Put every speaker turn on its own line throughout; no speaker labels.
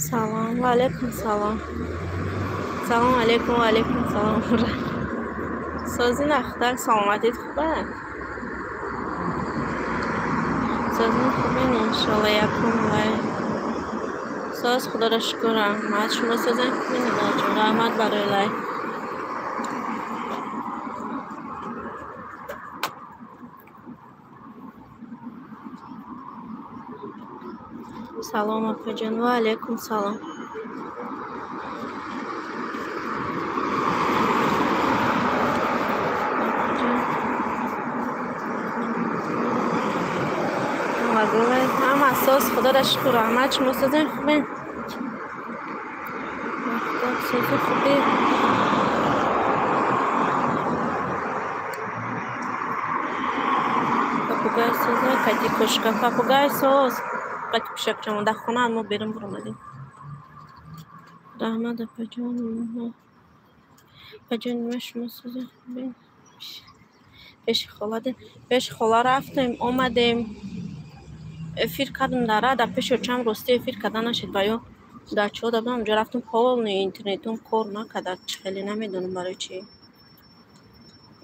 Салом, ва алейкум салом. Салом алейкум, ва алейкум салом. Созин ахтар, саломатит хуба? Созин хубен, иншалла, якум лай. Соз, худоро шукр, раҳмат. Шумо созин хубен, ҷон, раҳмат барои лай. Салом, апаҷон, ва алейкум салом. Ҳама соз, худоро шукр, раҳмат. Шумо созин хубен? Махтоб, сози хубе? Попугай соза, кати кошка. Попугай соз. Кати пишакчамон дар хона мо берун буромадем. Раҳмат, апаҷон. Апаҷон, ма шумо созин хубен? Пеши хола дем. Пеши хола рафтем, омадем. Эфир кардам дар рада, пеши очам рости эфир карда нашид ва ё дар чо дадам, онҷо рафтам, полный интернетум кор накарда, хеле намедонам барои чӣ.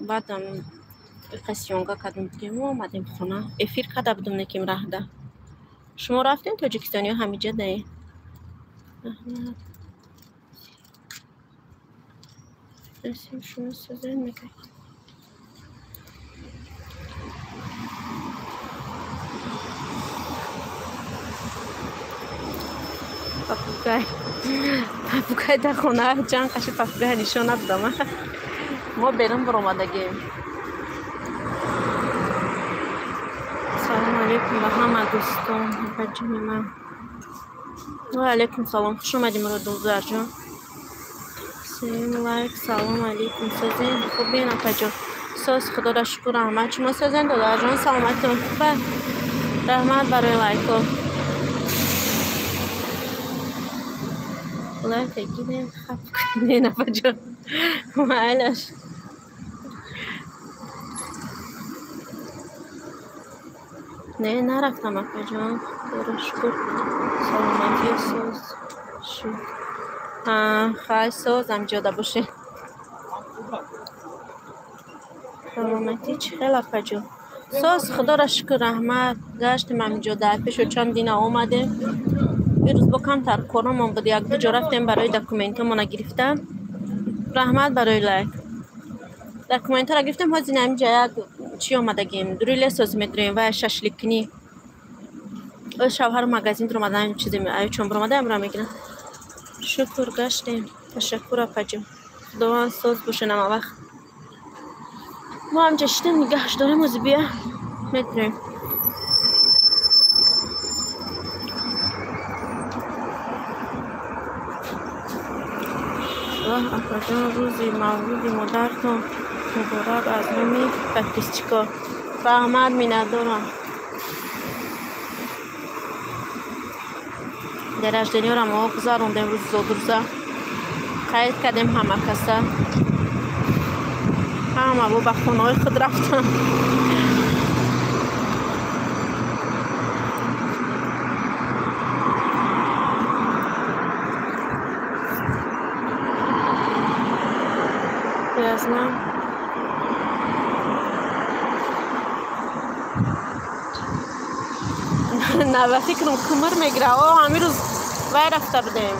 Баъдам қасёнга кардем, дидем омадем хона. Эфир карда будам неким раҳда. Шумо рафтем Тоҷикистон ё ҳамиҷа даe? Раҳмат. Шумо созен мекард. Попугай. Попугай дар хона чанд қаши попугай нишон надодам. Мо берун баромадагем. Салом алейкум ба ҳама дӯстон, апаҷони ман. Ва алейкум салом. Хуш омадӣ, Муродулзарҷон. Сем лайк, салом алейкум. Созен хубен, апаҷон? Соз, худоро шукр, раҳмат. Шумо созен, додарҷон, саломатитон хуба? Раҳмат барои лайко. Лайк гирем, хап кунен, апаҷон. Майлаш. Не, нарафтам, апаҷон. Худоро шукр. Саломатӣ соз шуд. Хай соз, ҳамҷода бошед. Саломатӣ чӣ хел, апаҷон? Соз, худоро шукр, раҳмат. Гаштем ҳамҷода. Пешо чанд дина омадем. Ирӯз бо камтар коромон буд, як ду ҷо рафтем барои документҳомона гирифтан. Раҳмат барои лайк. Документҳоро гирифтем, ҳозир ҳаминҷа як чӣ омадагем, дури лесоз медурем ва шашликкунӣ. Шавҳару магазин дуромадан, чизе чон буромада амро мегирам. Шукр, гаштем. Ташаккур, апаҷон. Худованд соз бошед ҳама вақт. Мо ҳаминҷа шидем, нигаҳш дорем, ҳозир бия медурем. Аллоҳ, апаҷон, рӯзи мавлуди модаратон муборак аз номи подписчико. Раҳмат, миннатдорам. День рождениёро мо гузарондем рӯзи зодрӯза. Қайд кардем ҳама каса. Ҳама бо ба хонаҳои худ рафтан. Я знаю. На, ба фикрам кумир мегира. О, ҳамин рӯз вай рафта будем.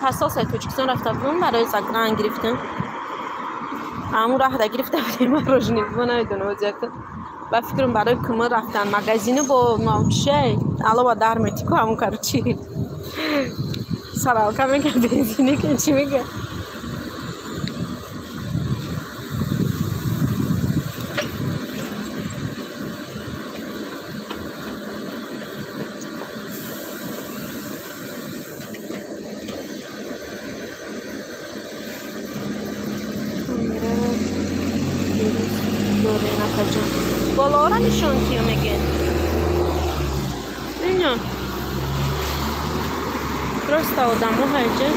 Пасосаи Тоҷикистон рафта будем, барои загран гирифтем. Ҳамун раҳда гирифта будем, рожнибо намедонам озиято. Ба фикрам барои кумир рафтан. Магазину бо мавчшай алова дар метику ҳамун короче. Саралка мега, бензине ки чӣ мега. Болоро нишон тиё мегӯед. Ино. Просто одамо ҳайҷа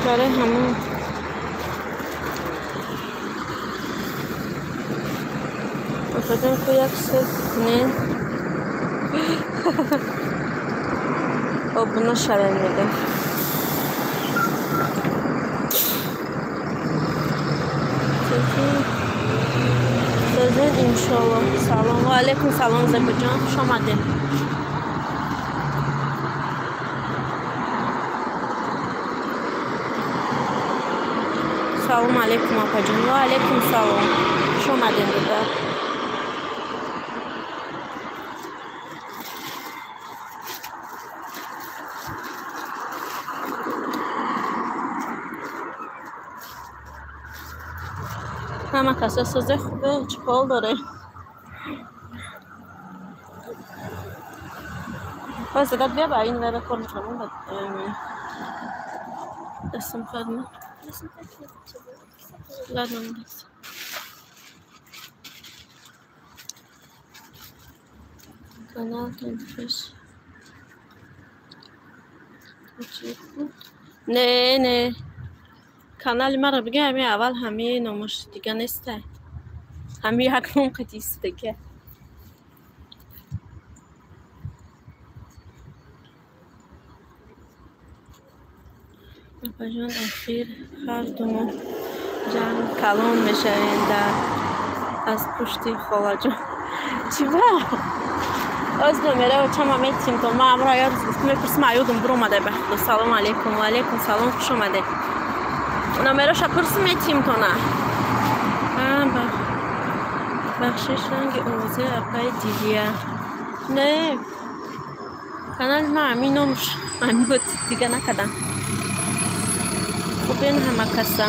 барои ҳамон апаҷон ку як селфи кунед. Обуна шавем мегам. Созен иншоалло. Салом. Ва алейкум салом Зебоҷон, хуш омадед. Салом алейкум апаҷон. Ва алейкум салом. Хуш омадед дӯдар. Ҳама каса созе хубе, чӣ ҳол дорем? Боз дадат бия ба ин вера кор мекунам ба дастам хадма. Ладно, молодец. Канал Тонфиш. Не, не. Канали маро бига ҳами аввал ҳами номуш дига неста. Ҳами як ном қатист дига. Апаҷон, охир ҳар думо ҷанг калон мешавем дар аз пушти холаҷон. Чӣ ба? Оз номера чама метим то ма амро як рӯз гуфтам мепурсам аёдум биромада ба худо. Салом алейкум. Ва алейкум салом, хуш омадед. Номероша пурсим метим то на. Бахшиш ранги овози апаи Дилия. Не. Канали ма ҳамин номш ҳамин буд, дига накардам. Хубен ҳама каса.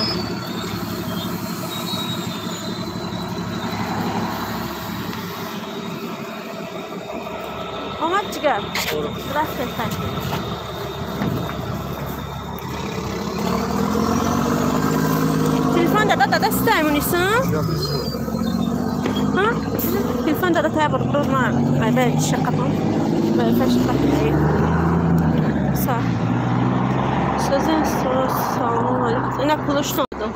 Омад ҷигар. Рафтем хай. Телефон дада дада стаймуниса? Ҳа? Телефон дада тая бор бор ма айба шақапам. Ба шақапам. Са. Созен салом алейкум. Ина кулуш додам.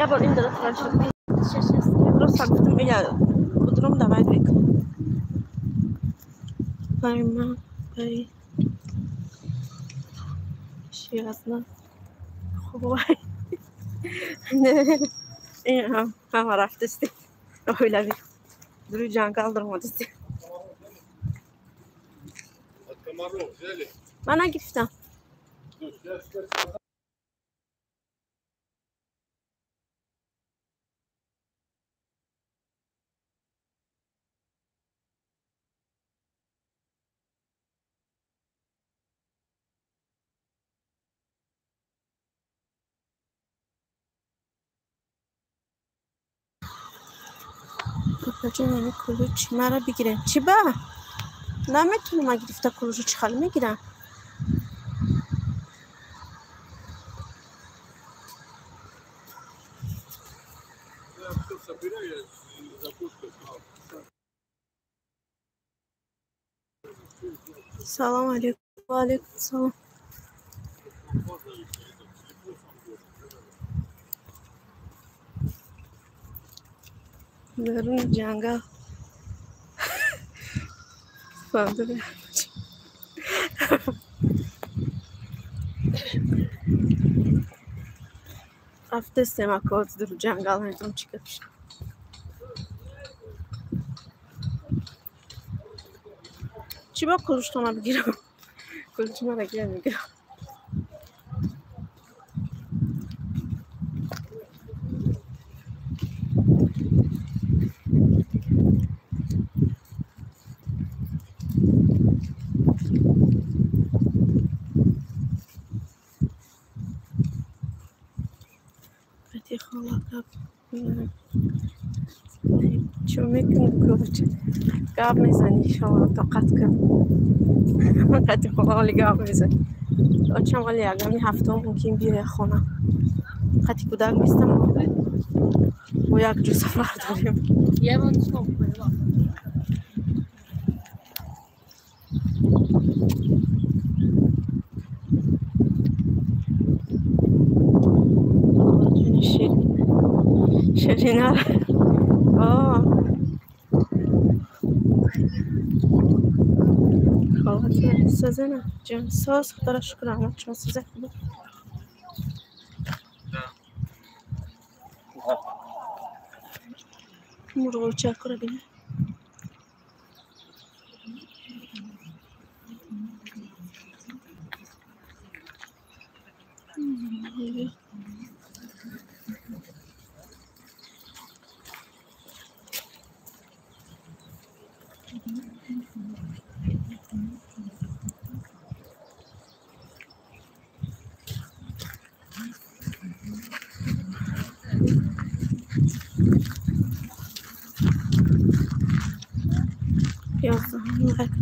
Я бор ин дада транш. Просто гуфтам я утром давай мекунам. Пайма пай. Ширазна. Хубай. Не. Ин ҳама рафтасти. Оилави. Дури ҷангал даромадасти.
Комаров взяли?
Мана гирифтам. Апаҷон, ами кулуч маро бигирем. Чӣ ба? Наметунам ма гирифта кулучро чӣ хел мегирам? Салом алейкум. Ва алейкум салом. Даруни ҷангал. Рафтестем акоз дур ҷангал намедонам чӣ гап шуд. Чӣ ба кулуштона бигирам? Кулучи мара гирам мегирам. Чӣ мекунӣ кулуч? Гап мезанӣ, иншоалло тоқат кун. Қати хола ҳоли гап мезанӣ. Очам ҳоли ягами ҳафтаҳо мумкин биёя хона. Қати кӯдак нестам, мо як ҷо сафар дорем. Ширина. Созена ҷон, соз, худоро шукр, раҳмат, шумо созе худо. Мурғочакро бина.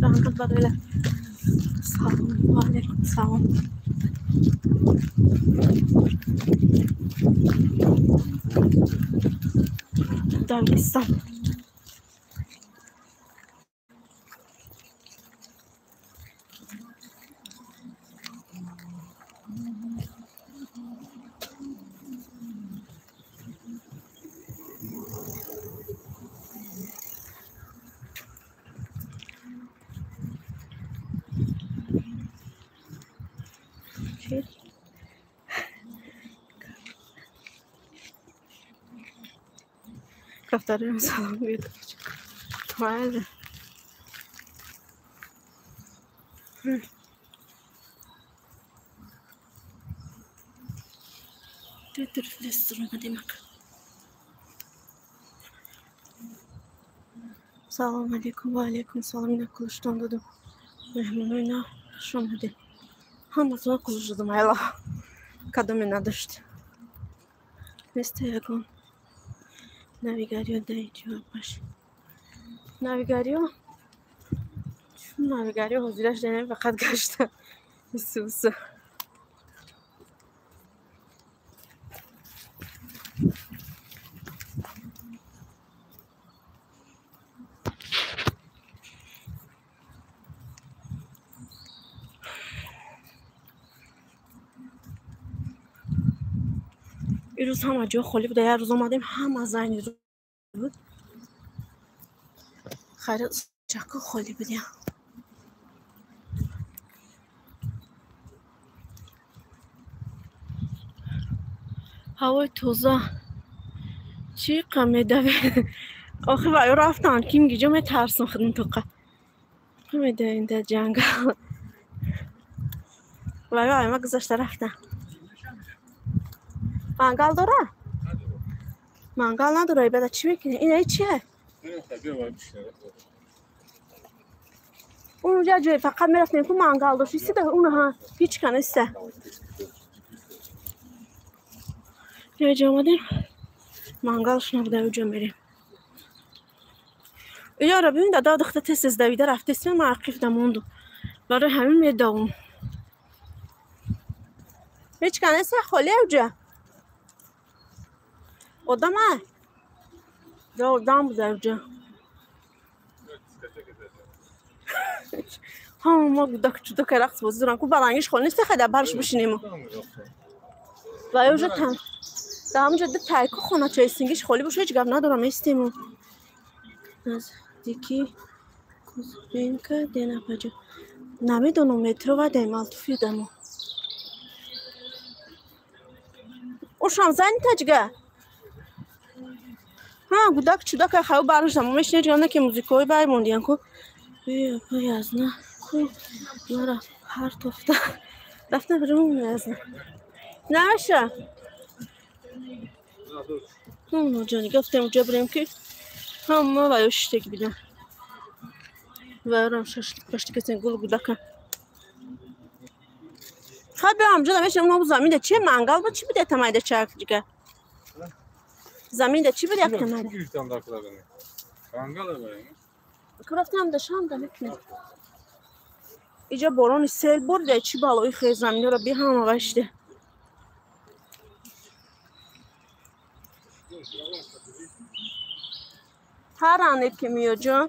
Раҳмат барои салом. Ва алайкум салом. Дагестон. Кафтарим салом гӯед. Майли. Салом алейкум, ва алейкум салом. Ина кулуштон додум. Меҳмонои нав хуш омадед. Ҳаматона кулуш додум, айла. Кадоме надошт. Неста ягон навигариё дар инҷо баш. Навигариё? Чун навигариё ҳозираш данем фақат гашта. Исуса. Ирӯз ҳама ҷо холӣ буда. Як рӯз омадем, ҳама зайни буд. Хайр, чако холӣ будем. Ҳавои тоза. Чӣ қа медаве? Охи ва ё рафтан, ким гиҷо метарсам худам тоқа. Қа медавем дар ҷангал. Ва ё айма гузашта рафтан. Мангал дора? Мангал надора, бада чӣ мекунӣ? Ина чие? Унҷа ҷой фақат мерафтем ку мангал дошт. Истида уна ҳа, ҳеч ка неста. Ҷо омадем. Мангалш набуда, уҷо мерем. Ёра бибин, дада духта тез тез давида рафтестем, ман ақиф дамонду. Барои ҳамин медавум. Ҳеч ка неста, холия уҷа. Одама? Да, одам буда уҷа. Ҳама гудак чудака рақс бозӣ дорам. Ку балангиш хол неста, хайда барш бишинем. Ва ё там. Да ҳамҷа ду тайку хоначаи сингиш холӣ боша, ҳеҷ гап надорам, истему. Наздики Кузбенка денапаҷо. Намедонам метро ва Демалтуфи дамо. Ошам зани таҷга. Ҳа, гудак чудака хаю барш дамо мешина ҷона ки музикои бай мондиян ку. Язна ку мара ҳар тофта. Рафтан берун язна. Наша. Ну, ҷони, гуфтем уҷа бирем ки ҳама ва ё шиштаги бидан. Ва ёрам шашлик пашти касен гул гудака. Хай биям ҷо намешинам, унам заминда чи мангал ба чи биде тамайда чак ҷига? Заминда чи биде як тамайда?
Гирифтам дар куда бини. Мангал барем.
Рафтам да шам да мекунем. Иҷа борони сел бурда, чи балои хез заминро би ҳама ваште. Таране ки миёҷон,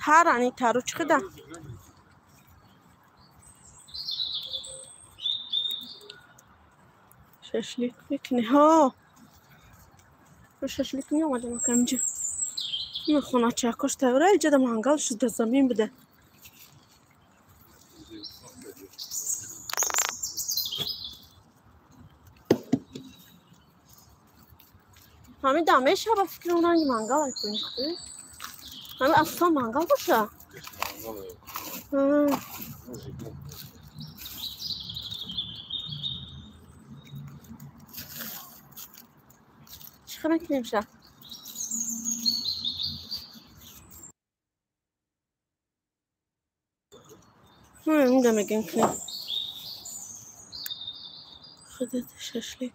тарани тару чӣ қида? Шашлик мекунӣ? Ҳо, шашлик меомадам акамҷа. Ин хоначакош тавра иҷада мангал шуда замин буда. Ҳамин дам мешава фикрам ранги мангал айкунӣ. Ҳамин аслан мангал боша? Чӣ хел мекунем ша? Инда мегем кунем. Худат шашлик.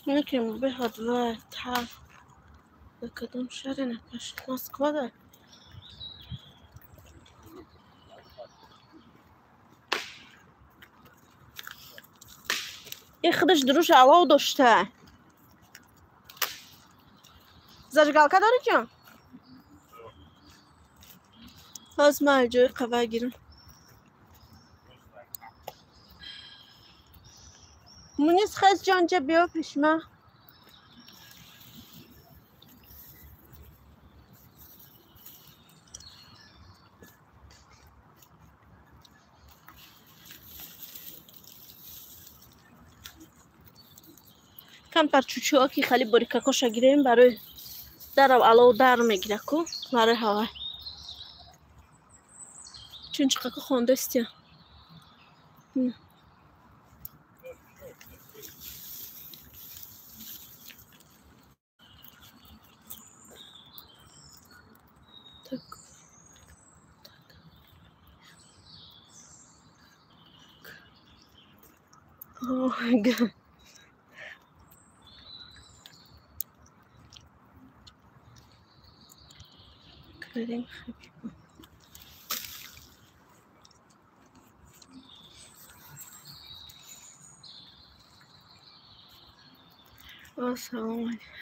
Мекунем беҳад вай та ба кадом шаҳре накаш Москва да. И худаш дуруш алов дошта. Зажигалка дорӣ ҷон? Ҳоз ман ҷои қава гирам. Мунис хез ҷонҷа биё пешма. Камтар чучуа ки хали борикакоша гирем барои дарав алов дар мегира ку барои ҳавай. Чун чиқака хондастия. Так. Oh my God. Карим Хабибов.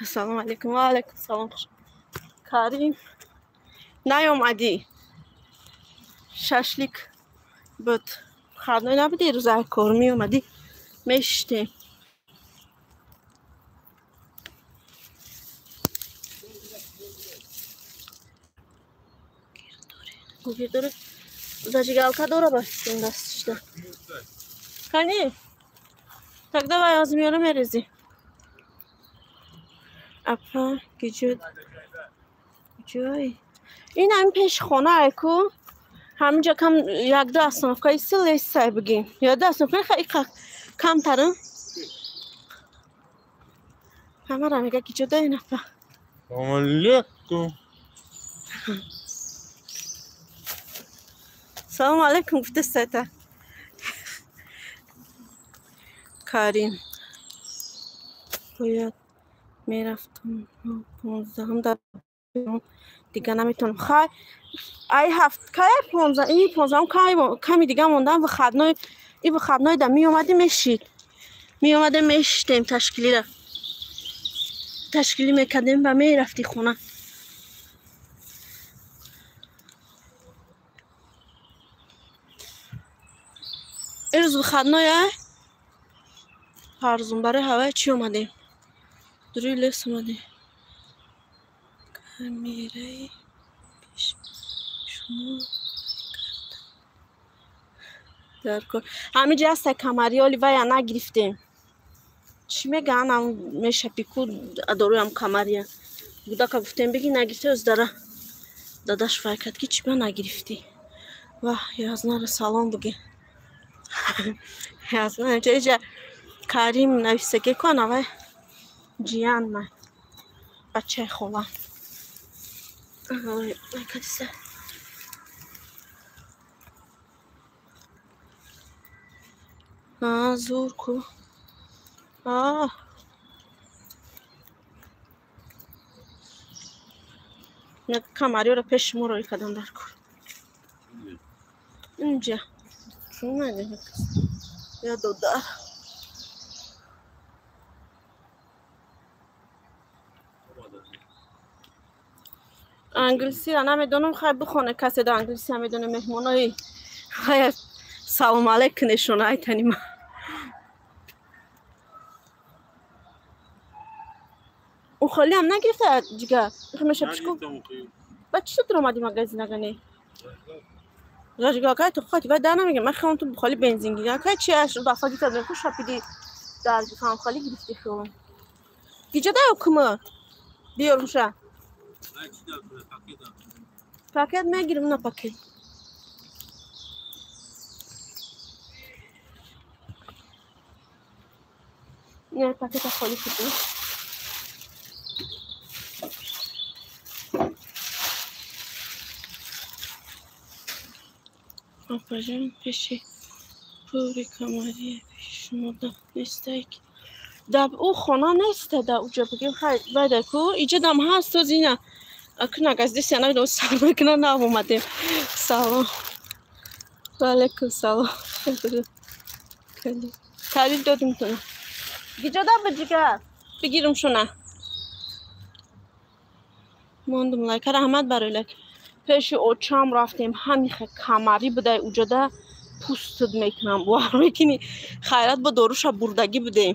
Ассалому алайкум. Ва алайкум салом. Карим наёмадӣ. Шашлик буд. Хардной набудӣ рӯза кор меомадӣ. Мешиштем. Гирдори зажигалка дора ба фикрам дастишда. Кани? Так давай аз миёна мерезӣ. Апа гиҷо ҷой. Ин ҳамин пеши хона айку. Ҳаминҷа кам якду остановка исти лесай бигем. Якду остановка иқа камтарам. Ҳамара мега гиҷо да ин апа.
Салом алейкум.
Салом алейкум гуфтастата. Карим. Бояд мерафтам 15 дар дига наметавонам. Хай ай ҳафт кай 15 ин 15 кай ками дига мондам выходной и выходной да меомадем мешид. Меомадем мешиштем ташкилира. Ташкилӣ мекардем ва мерафти хона. Ирӯз выходной ай фарзун барои ҳаваи чӣ омадем? Дуруи лес омадем. Камераи пеш шумо дар кор. Ҳаминҷа ҳаста камари оли вая нагирифтем. Чӣ мегӯянд ам мешапи ку дороям камария. Будака гуфтем бигӣ нагирифте оз дара дадаш вай кард ки чӣ ба нагирифтӣ. Ваҳ язнара салом бигӣ. Язна иҷа Карим нависаге ку анавай ҷиян ман бачаи хола. Кадиса. Зур ку. Камариёро пеши шумо роӣ кардам дар кор. Инҷа. Шумо я додар. Англисиро намедонам, хай бихоне касе да англисия медоне меҳмонои. Хай салом алейкум нешона айтани ма. У холӣ ҳам нагирифта ҷигар. Меша пишку. Ба чӣ шуд омадӣ магазин агане? Ҷигар то хати вай дар намегирам. Ман хелам ту бухоли бензин гирам. Кай чи аш дафа гирифта меку шапиди дар гифам холи гирифти хелам. Гиҷа да кума? Биёрмша. Пакет мегирим на пакет. Не, пакета холи купим. Апажон пеши пури камария пеши шумо да нестайк. Да ӯ хона неста да уҷа бигем хай байда ку иҷа дам ҳаст то зина. Акна газдеси намедонам сар мекуна нав омадем. Салом. Ва алайкум салом. Таҳлил додим туна. Гиҷода ба ҷигар бигирам шуна. Мондум лайка раҳмат барои лайк. Пеши очам рафтем ҳамихе камарӣ будай уҷода пустуд мекунам. Бовар мекунӣ хайрат бо доруша бурдагӣ будем.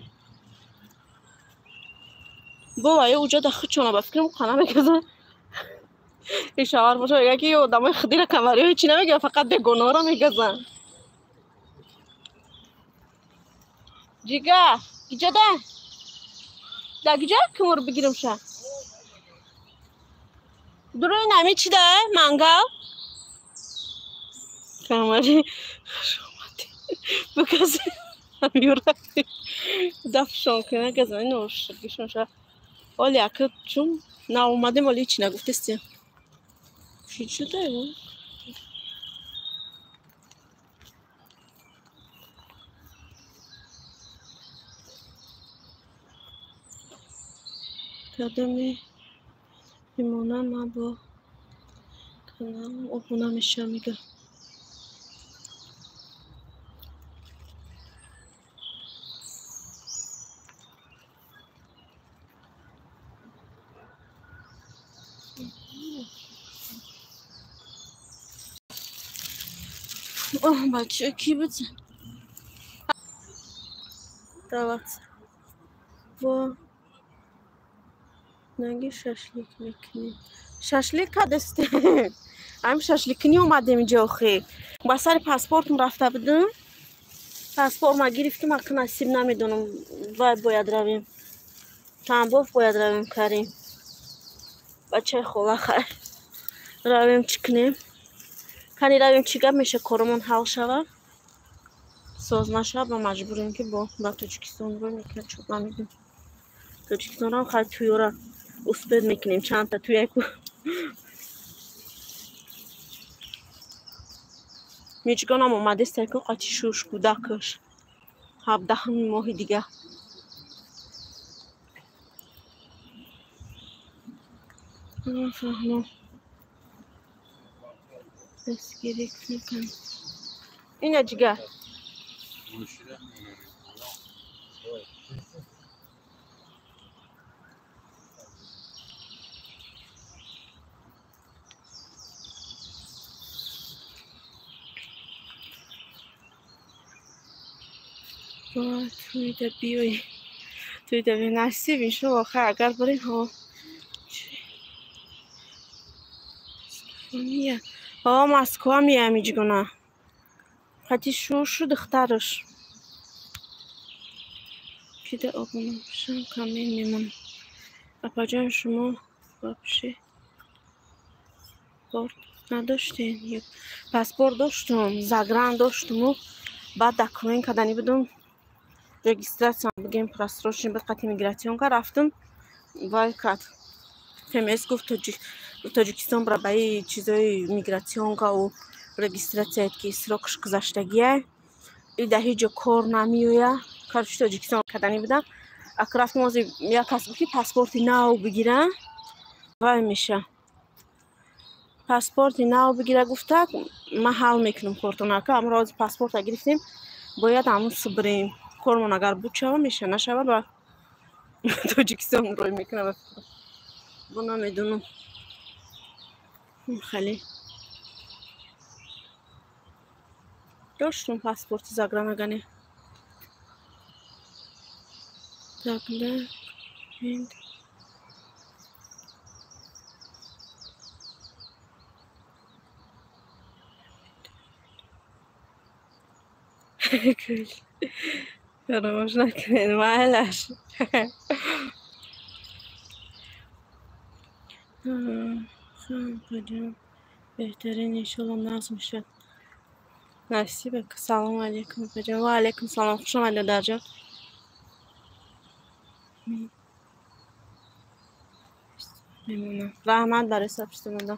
Бо ая уҷода хучона ба фикрам қана меказа. Ишавар боша мега ки одамои худира камариҳо ҳечи намегӯяд, фақат бегонаҳоро мегазанд. Ҷигар, гиҷода? Да гиҷа кумур бигирам ша? Дуруи нами чи да? Мангал? Камари хуш омадӣ. Бикази ҳамёра дафшон кина газани ношгишон ша. Оли ака чун наомадем оли ҳечи нагуфтестем. Чӣ шуда? Кадами бимонам ман бо каналам обуна мешавам мега. Оҳ, бача ки буд? Дават. Бо наги шашлик мекунем. Шашлик кадестем. Ҳамин шашликкунӣ омадем инҷо охи. Ба сари паспортм рафта будам. Паспортма гирифтам, ака насиб намедонам. Вай бояд равем. Тамбов бояд равем карим. Бачаи хола хай. Равем чӣ кунем? Кани равем чӣ гап меша коромон ҳал шава. Соз нашава, ба маҷбурем ки бо ба Тоҷикистон рӯй мекунем, чӯб намедем. Тоҷикистонам хай туёра успед мекунем чандта туяку. Миҷгонам омадест яку қати шуш кӯдакаш. 17 моҳи дига. Нафаҳмам. Дастгирӣ кунем. Ина ҷигар. Туйда биёй. Туйда биёй насиб иншоалло хай агар барем ҳо. Мия. Ҳо Москва меям иҷгуна. Хати шушу духтараш. Кида обуна бошам камен мемонам. Апаҷон шумо вообще паспорт надоштем? Паспорт доштум, загран доштуму баъд документ кардани будум. Регистрация бигем просрочен буд қати миграционка рафтум вай кард. ФМС гуфт Тоҷикистон бира ба и чизои миграционкау регистрацияет ки срокш гузаштагия. И дар ҳеҷ ҷо кор намеоя. Короче Тоҷикистон кардани будам. Ак рафтум ози як кас гуфт ки паспорти нав бигирам. Вай меша. Паспорти нав бигира гуфта, ман ҳал мекунам кортонака. Амро ҳозир паспорта гирифтем, бояд ҳамун субрем. Кормон агар буд шава, меша, нашава ба Тоҷикистон рой мекунам. Бо намедонам. Хеле доштум паспорти загранагане. Так, да. Фаромӯш накунед, майлаш. Беҳтарин, иншолло нағз мешавад. Насиб. Салому алейкум апаҷон. Ва алейкум салом. Хуш омадед, додарҷон. Мемонам. Раҳмат барои сабштонада.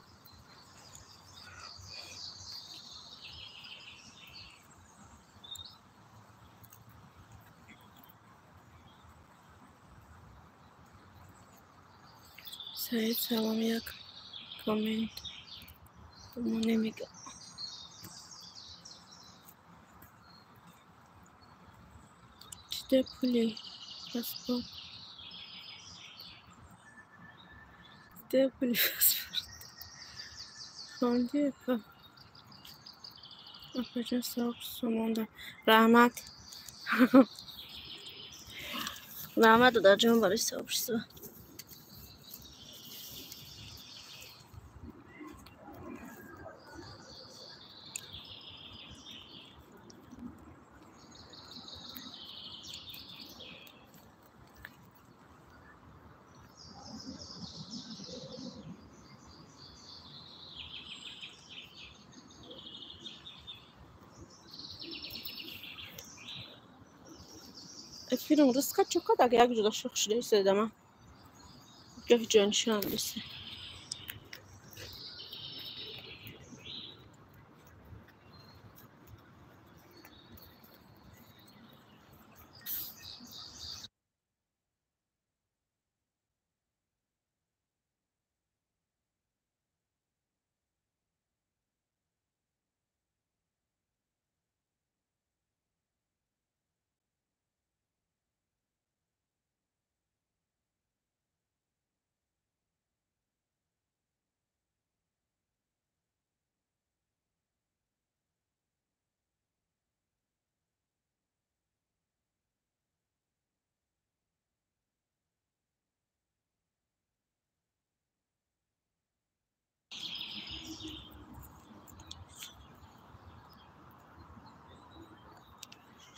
Саид, салом, як коммент намега. Чида пули паспорт? Чида пули паспорт? Хонди апа. Апаҷон, савоб сомонда. Раҳмат. Раҳмат, додарҷон, барои савобшисо. Эфирам ризқа чокад, агар як ҷода шох шуда истодама. Гаҳи ҷонишонам бисе.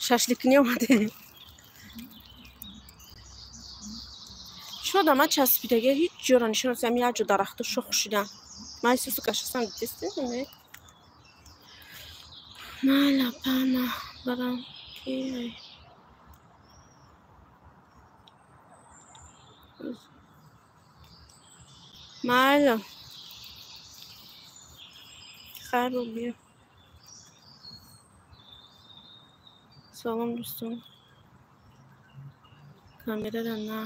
Шашликни омадем. Шода ма часпидаге ҳеҷ ҷора нишон надодам, як ҷо дарахто шох шидан. Ман эҳсосу кашастам, дидистед, не? Майла пана барам ки майла. Хайр биё. Салом дӯстон. Камерара на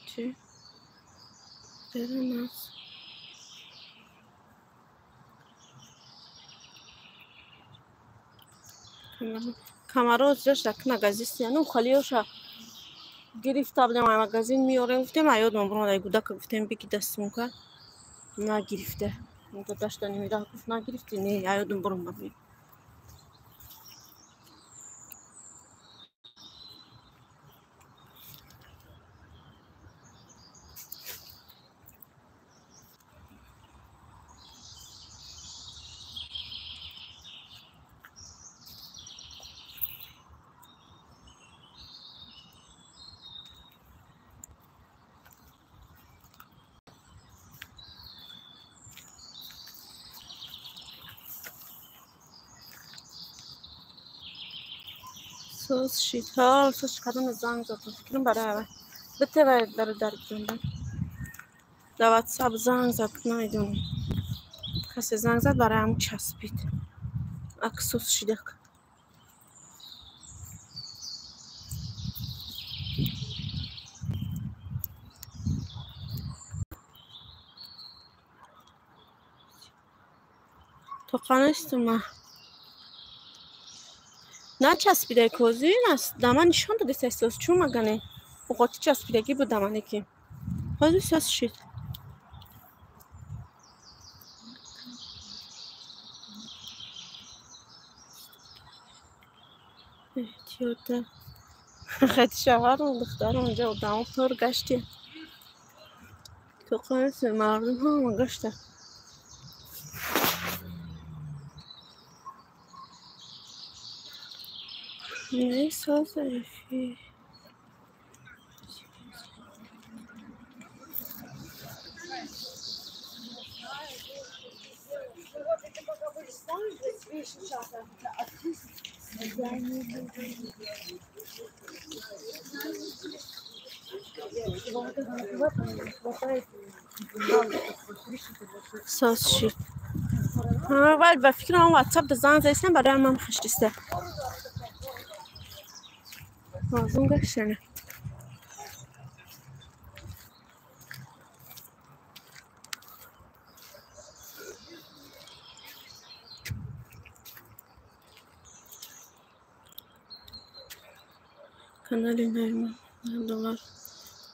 чӣ? Камера нас. Камаро заш дак магазин, ну халиёша гирифта будем, ай магазин меорем, гуфтем, ай ёдам бурмад, ай гудака гуфтем, бики дастмонка. Нагирифта. Дашта немида гуфт, нагирифти, не, ай ёдам бурмад. Соз шид. Ҳа, соз кадом занг зад. Фикрам барои аввал. Бите бародар ҷонда. Дар WhatsApp занг зад, намедонам. Касе занг зад, барои ҳам часпид. Ак соз шидак. Тоқанестума. Начаспидай козин аст. Дама нишон додест эҳсос чун магане. Оқоти часпидагӣ буд дамане ки. Ҳозир соз шид. Эҳтиёта. Хати шавҳарам духтарам онҷа одамо пур гашти. Тоқанест мардум ҳама гашта. Не соз эфир. Соз шид. Вале ба фикрам ватсап да занг застам барои ман хиштиста. Мазун гаштана. Канали Нарима доллар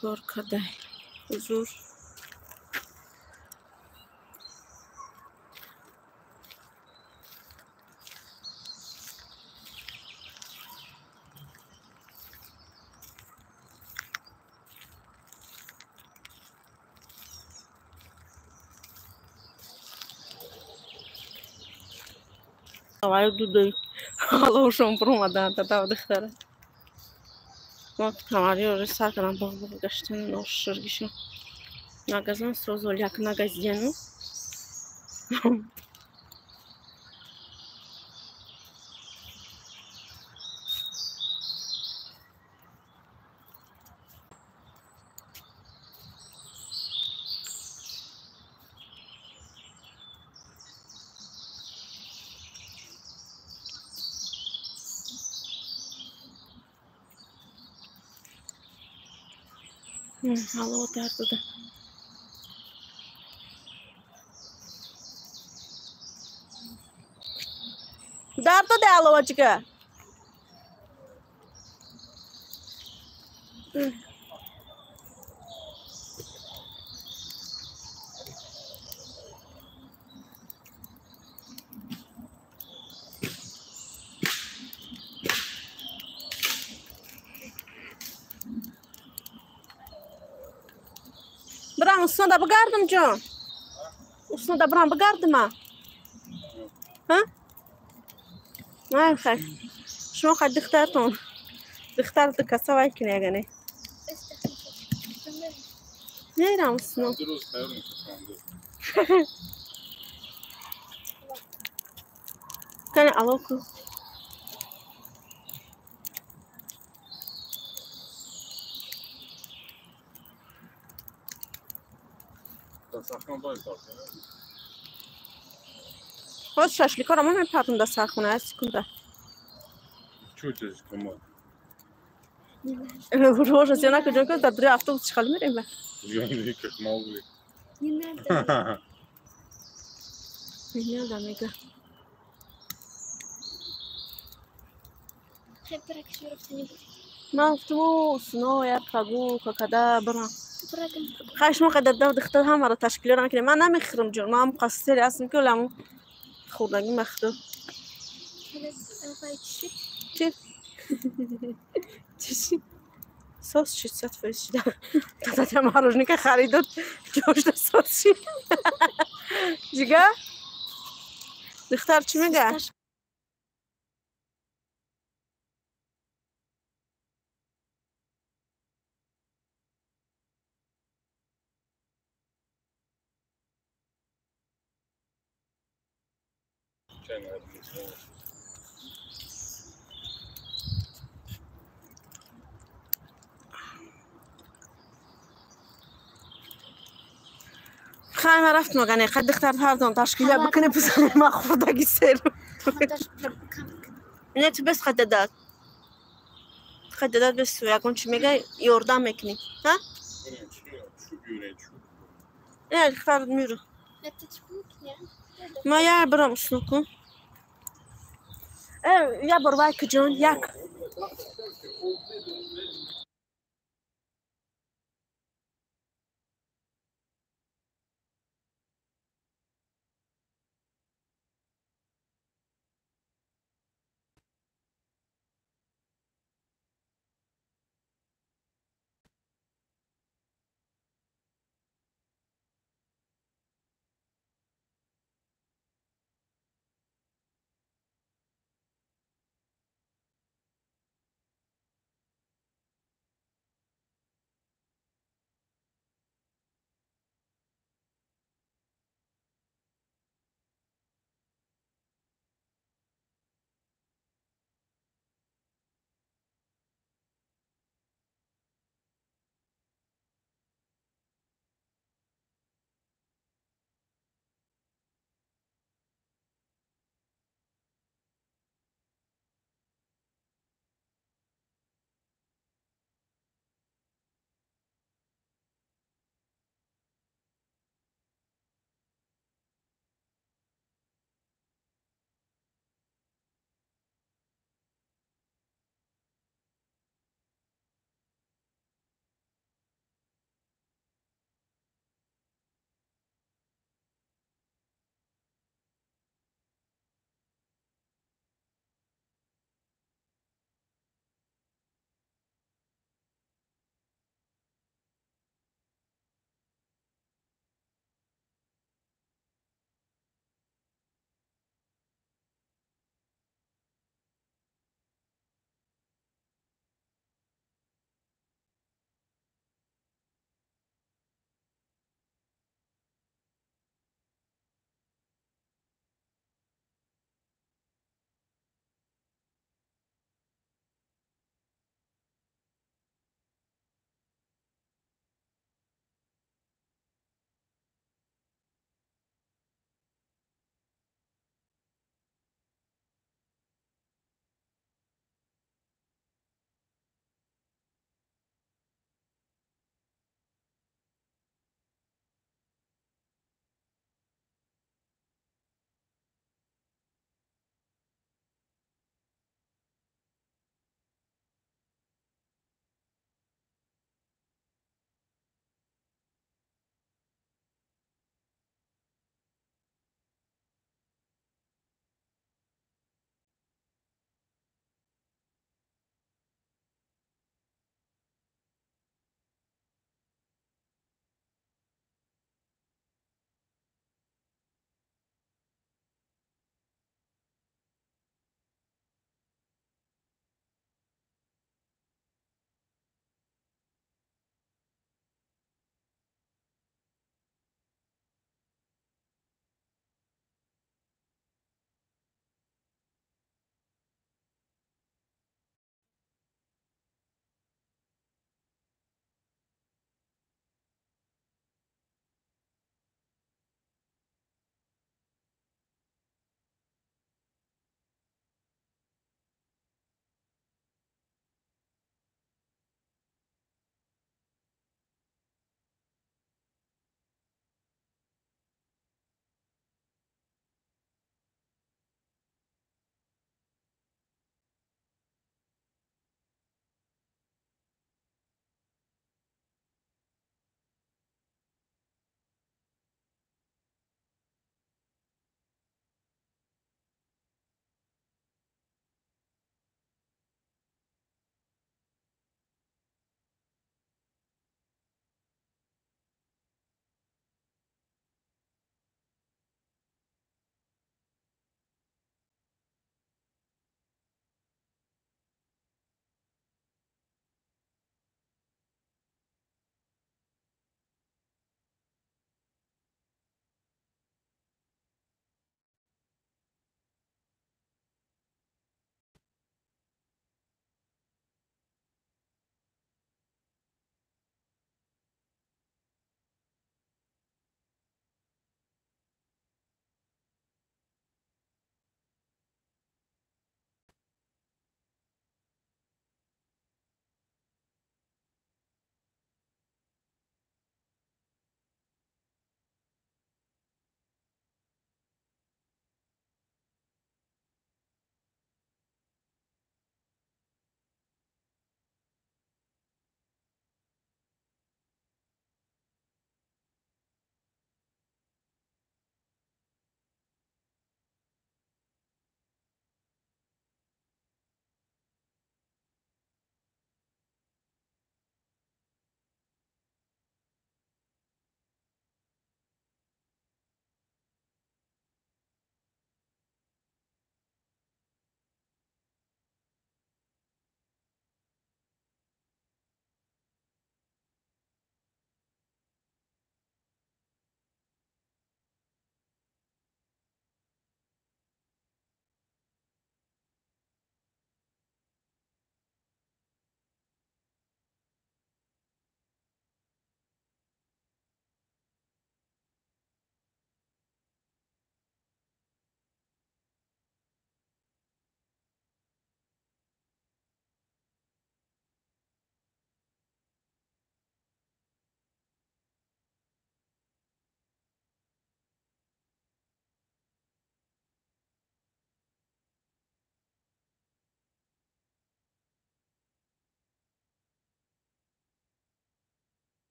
кор кардай. Ҳузур. Аваю дудой. Ҳалошон буромадан дадав духтара. Ма камари сар кардам боғ-боғ гаштан ноширгишо. Магазин созол як нагазиену. Ҳало дар дода. Дар дода алова ҷига. Брам уснада бигардам ҷон. Уснада брам бигардама. Ҳа? Май хай. Шумо хай духтартон. Духтар ду каса вай кини ягане. Мерам усно. Кани ало ку. Ҳоз шашликаро ман мепартам дар сархона як секунда. Рожа зиёна куҷо ки дар дури автобус чӣ хел мерем ба? Не надо мега. Ман гуфтам усно як прогулка када бирам. Хай шумо қадар дав духтар ҳамаро ташкилёра мекунем. Ман намехӯрам ҷон. Ман ҳам қассери ҳастам ки ҳоло хӯрдагӣ махту. Чӣ? Чӣ шид? Сос шид, 100% шида. Дадатя мороженка харидод, ҷошта сос шид. Ҷига? Духтар чӣ мега? Хай ман рафтам агане, хай духтар ҳардон ташкила бикуне писари ман хӯрдаги сер. Не ту бес хай дадат. Хай дадат бес ягон чӣ мега ёрдам мекунӣ. Ҳа? Не, духтар миру. Ма як бирам усно кун. Як бор вай куҷон як.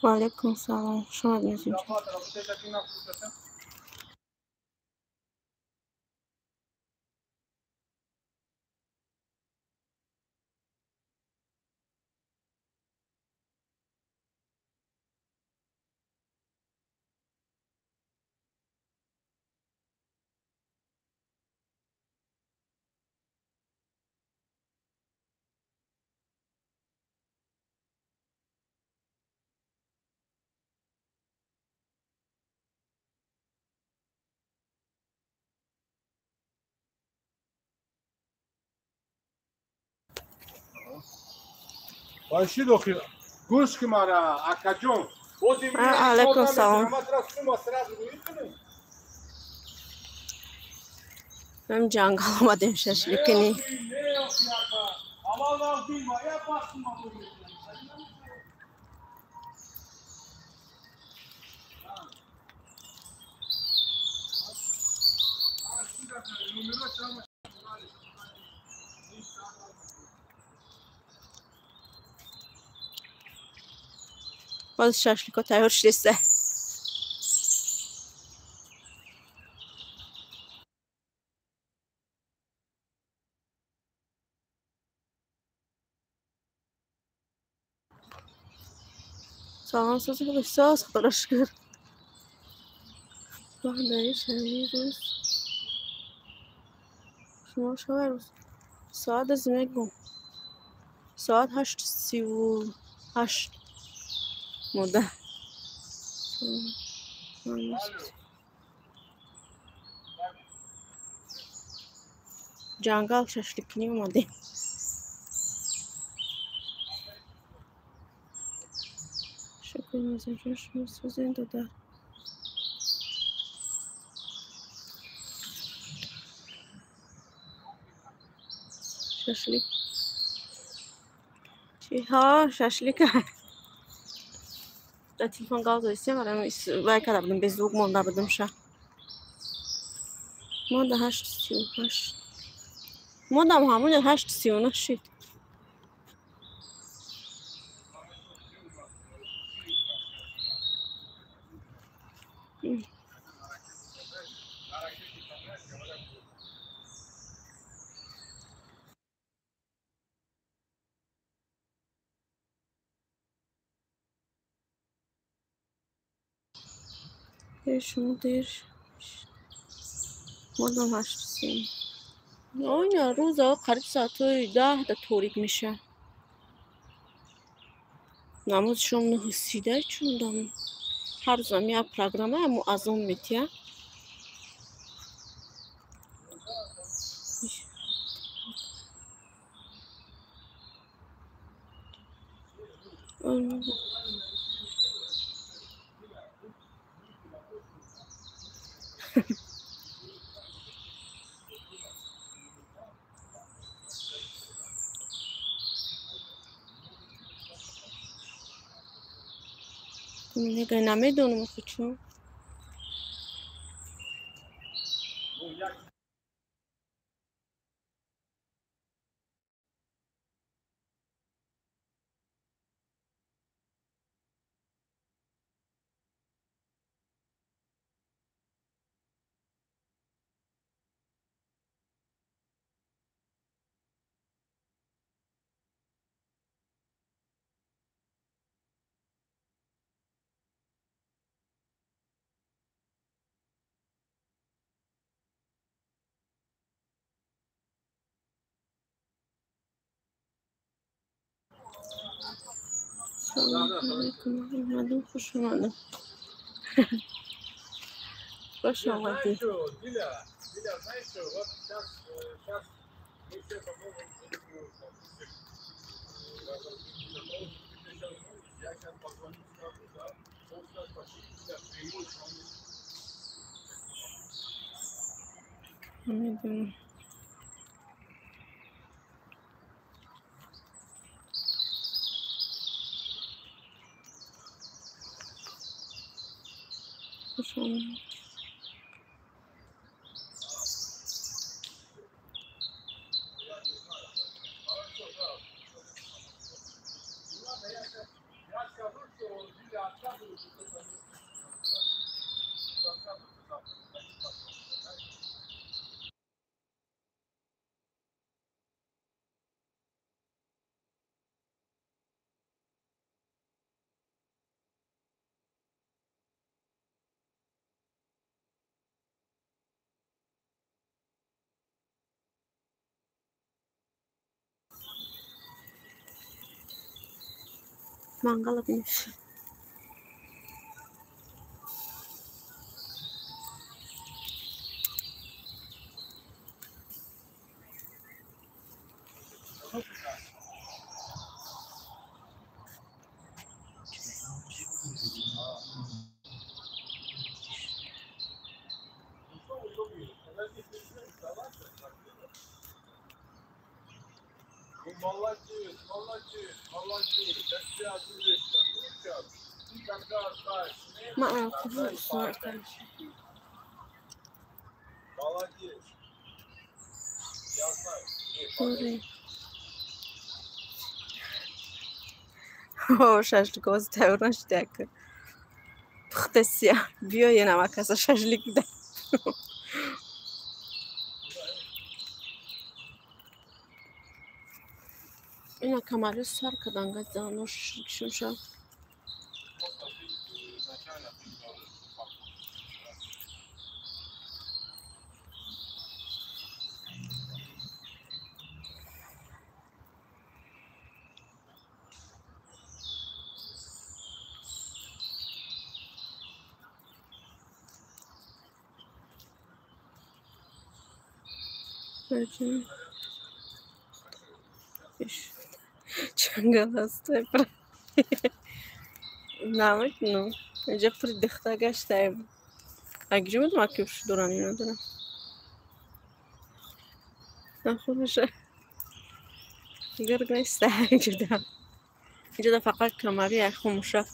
Ва алейкум салом. Хуш омадед, Назимҷон. Алейкум салом. Ҳам ҷангал омадем шашлик кунӣ. Боз шашлико тайёр шудеста. Салом, сози худо соз, худоро шукр. Рӯз шумо шавай рӯз соат аз мегум соат 8:38 мода. Ҷангал шашликкунӣ омадем. Шукр, Назимҷон, шумо созен додар. Шашлик чи? Ҳа, шашлика. Дар телефон гап задистем, вай карда будем, беззвук монда будем ша. Мода 8:38. Модам ҳамон 8:39 шид. Шумо дер модам 8:30. Оня рӯза қариб соатҳои 10 да торик меша. Намози шом 9:30 чун дам. Ҳар рӯзам як программа ҳамо азон метия. Намедонам охи чун. Салом алейкум, омадем, хуш омадем. Хуш омадед. Намедонам. Хуш омадед. Мангала биниш.
Молодец, молодец, молодец. Молодец. Я знаю.
О, шашликоз тайёр нашуда. Пухтасия. Биё енамакаса шашлик бида. Ина камарё сар кардан газанош шумша. Чангал ҳастай намедунам, инҷа пури дихта гаштаем. Агиҷо медонам, ки дорам ё надорам. Нахӯраша гирг неста инҷода. Инҷода фақат камари яху мушак.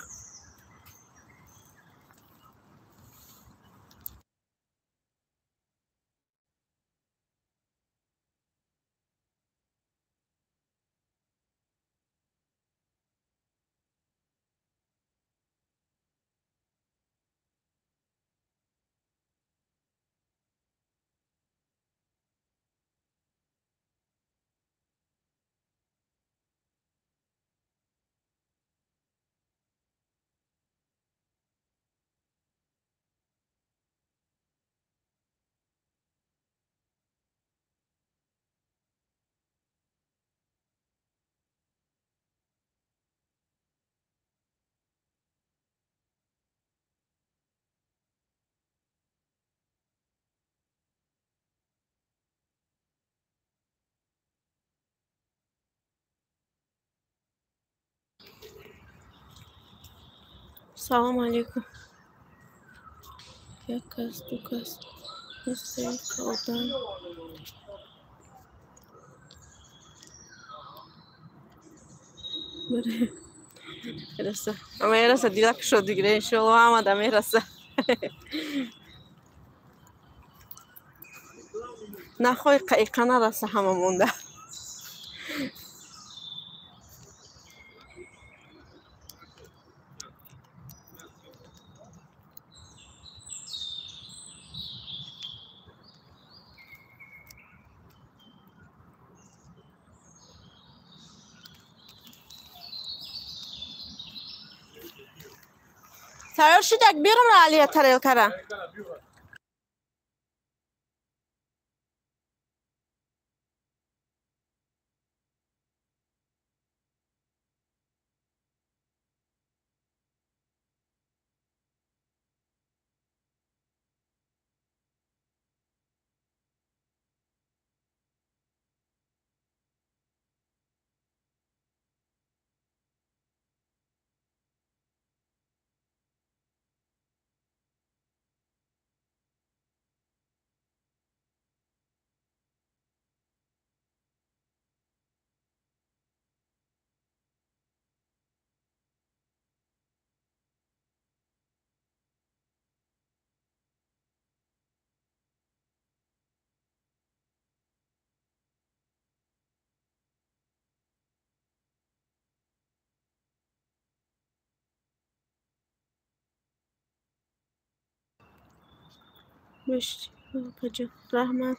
Салом алейкум. Як кас, ду кас, се одам. Мераса. Мераса, дилак шуд дигар, иншоалло омада мераса. Нахои қаиқа нараса ҳама монда. Тайёр шудак берун Алия тарелкара. Апаҷон, раҳмат.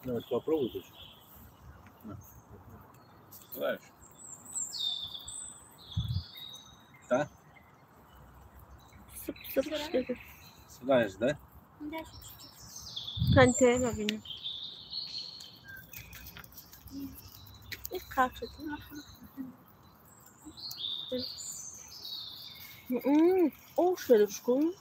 Давай попробуй тут. Знаешь. Да? Знаешь, да?
Да, чуть-чуть.
Канте, бабина. И как же ты? О, шерушку.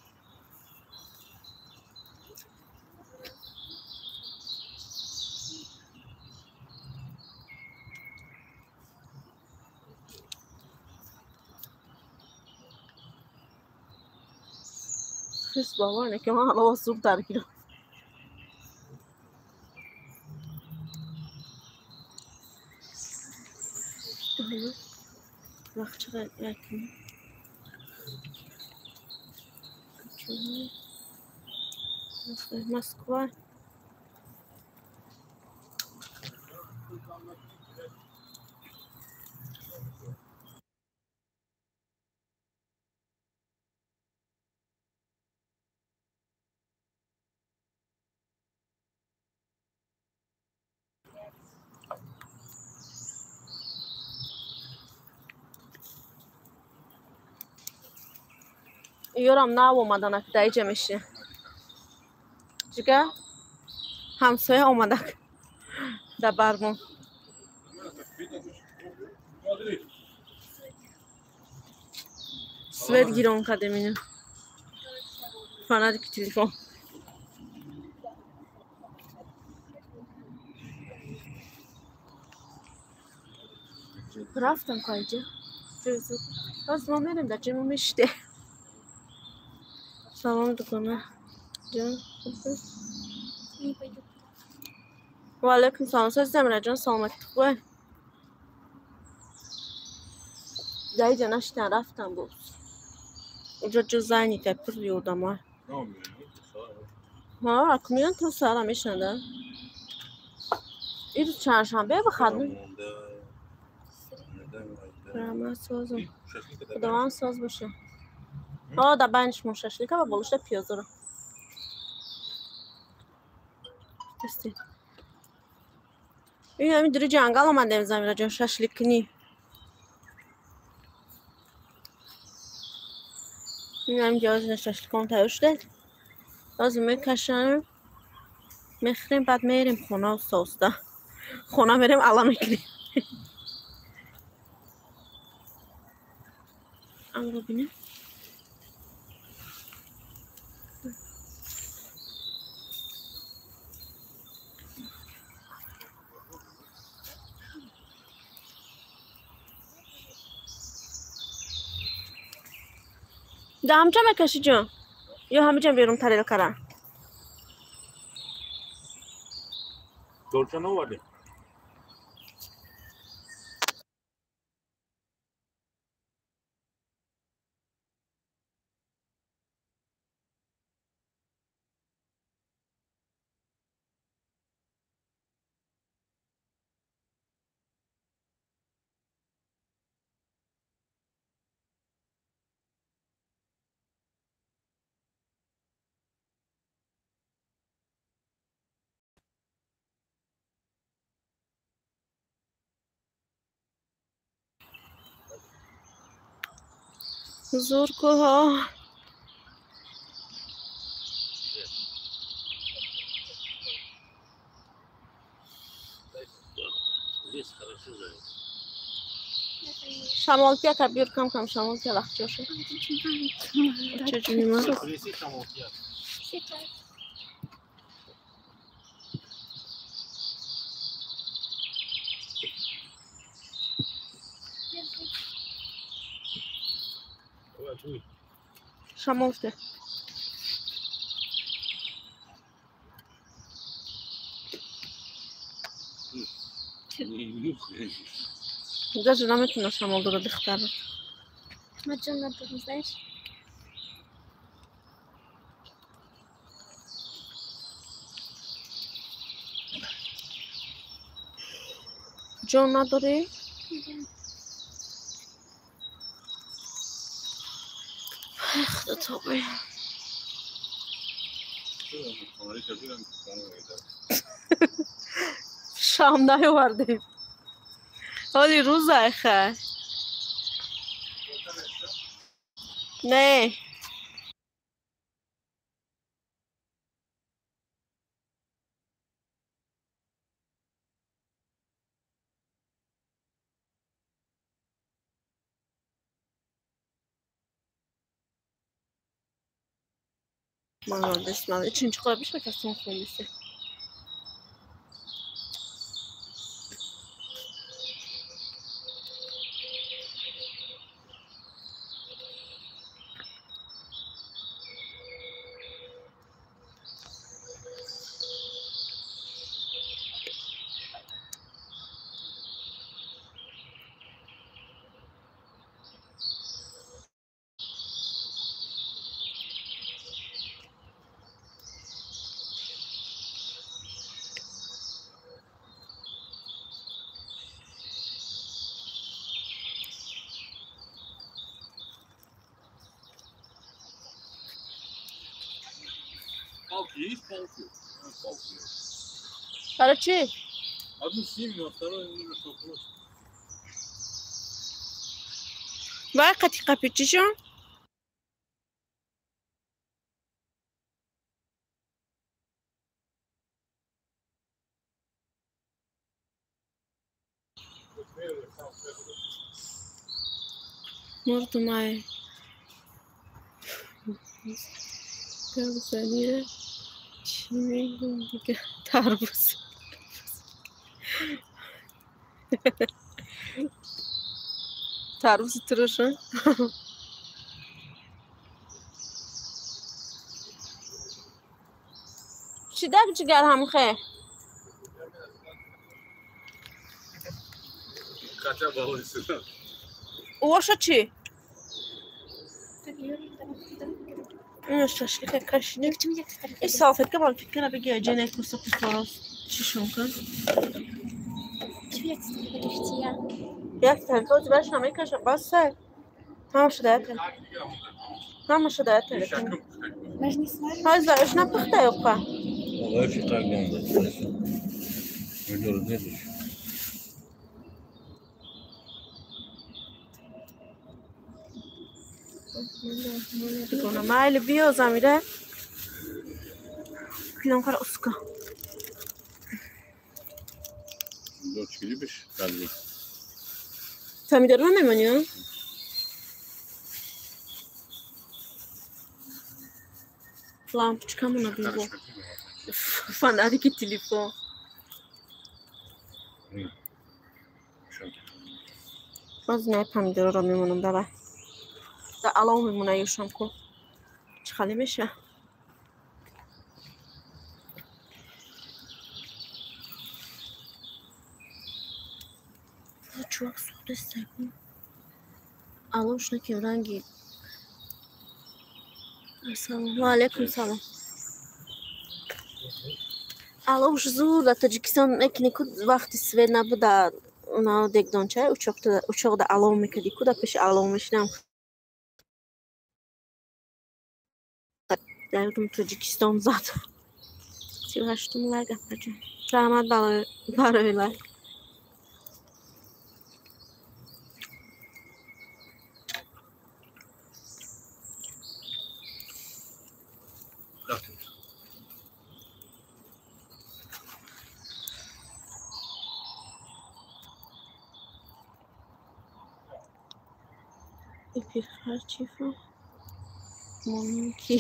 Хис бовар накунам, ман ҳалова зуд даргирам. Вақт чақадр якм. Москва. Ёрам нав омаданак даиҷа мешина. Ҷига ҳамсоя омадак да бармон. Свет гирон кардем ина. Фонарики телефон. Рафтам кайҷа. Боз мо мерем дар ҷои мо мешиде. Салом дугона. Ҷон,
Не пойду.
Ва алайкум салом. Соз Замира ҷон, саломатӣ хубе? Даиҷа нашидан рафтам боз. Уҷо ҷо занята пур ёдама. Ҳа, акмиён то сара мешинада. Ирӯз чандшанбе бихадм. Раҳмат созам. Худованд соз боша. Ҳа, да байниш шашлика ва болошта пиёзро. Тести. Ин ҳамин дури ҷангал омадем, Замира ҷон, шашлик кунӣ. Ин ҳамин ҷоз шашликон тайёр шуда. Боз мекашам. Мехӯрем, баъд мерем хона оста-оста. Хона мерем, ала мекунем. Амро бинем. Да ҳамҷа мекашӣ ҷон? Ё ҳамиҷа берун тарелкара?
Долча наовардӣ?
Зур кӯҳо.
Здесь хорошо зовут.
Шамолтия ка биёр кам кам шамолтия лахчоша. Ча ҷунима?
Принеси шамолтия.
Сейчас. Держи.
Давай, дуй.
Шамолтия.
Не нюхай.
Даже наметуна шамол дора духтара.
Маджон надо, знаешь?
Ҷон надорӣ?
Да.
Худо тобе.
Что я могу фонарик, а ты там фонарик, да.
Шам наёвардем. Ҳоли рӯзайха. Не. Молодец, молодец. Чинчиқора бишма касон хонdiсе.
Палки есть палки? А, палки есть.
Барои чӣ?
Одну снимем, а вторую немножко просто.
Вай қати қапи чишон? Мурдумай. Гавзанира чӣ мегӯм дига? Тарбуз. Тарбузи туруша. Чидак ҷигар ҳамхе?
Хотя балуйся.
Оша чӣ?
Так, Юрий, давай, давай.
Ина шашлика кашидем.
К чему я
И салфетка ман фикра биги ҷене куса кусорос чишон кан.
Чему я говоришь, я?
Як тарка барш намекашам бас ҳама шуда як ҳама шуда як тарка.
Мы же не сварим.
Ҳозир ош напухта ёқа.
Вообще так надо. Помидоры нет еще.
Майли биё замира. Килонкара уска.
Дочки любишь? Каждый.
Помидорро мемонӣ? Лампочкамона бибо. Фонарики телефон. Боз не помидорро мемонам давай. Да алов мемона ёшам ку. Чӣ хали меша? Чувак сӯхтаст ку. Аловш накем ранги. Ассалому алайкум салом. Аловш зур дар Тоҷикистон мекунӣ ку вақти свет набуда на дегдончай учоқда алов мекардӣ ку дар пеши алов мешинам. Дар Тоҷикистон зад. 38-ум лайк апаҷон. Раҳмат барои лайк. Эфирхарчифа монки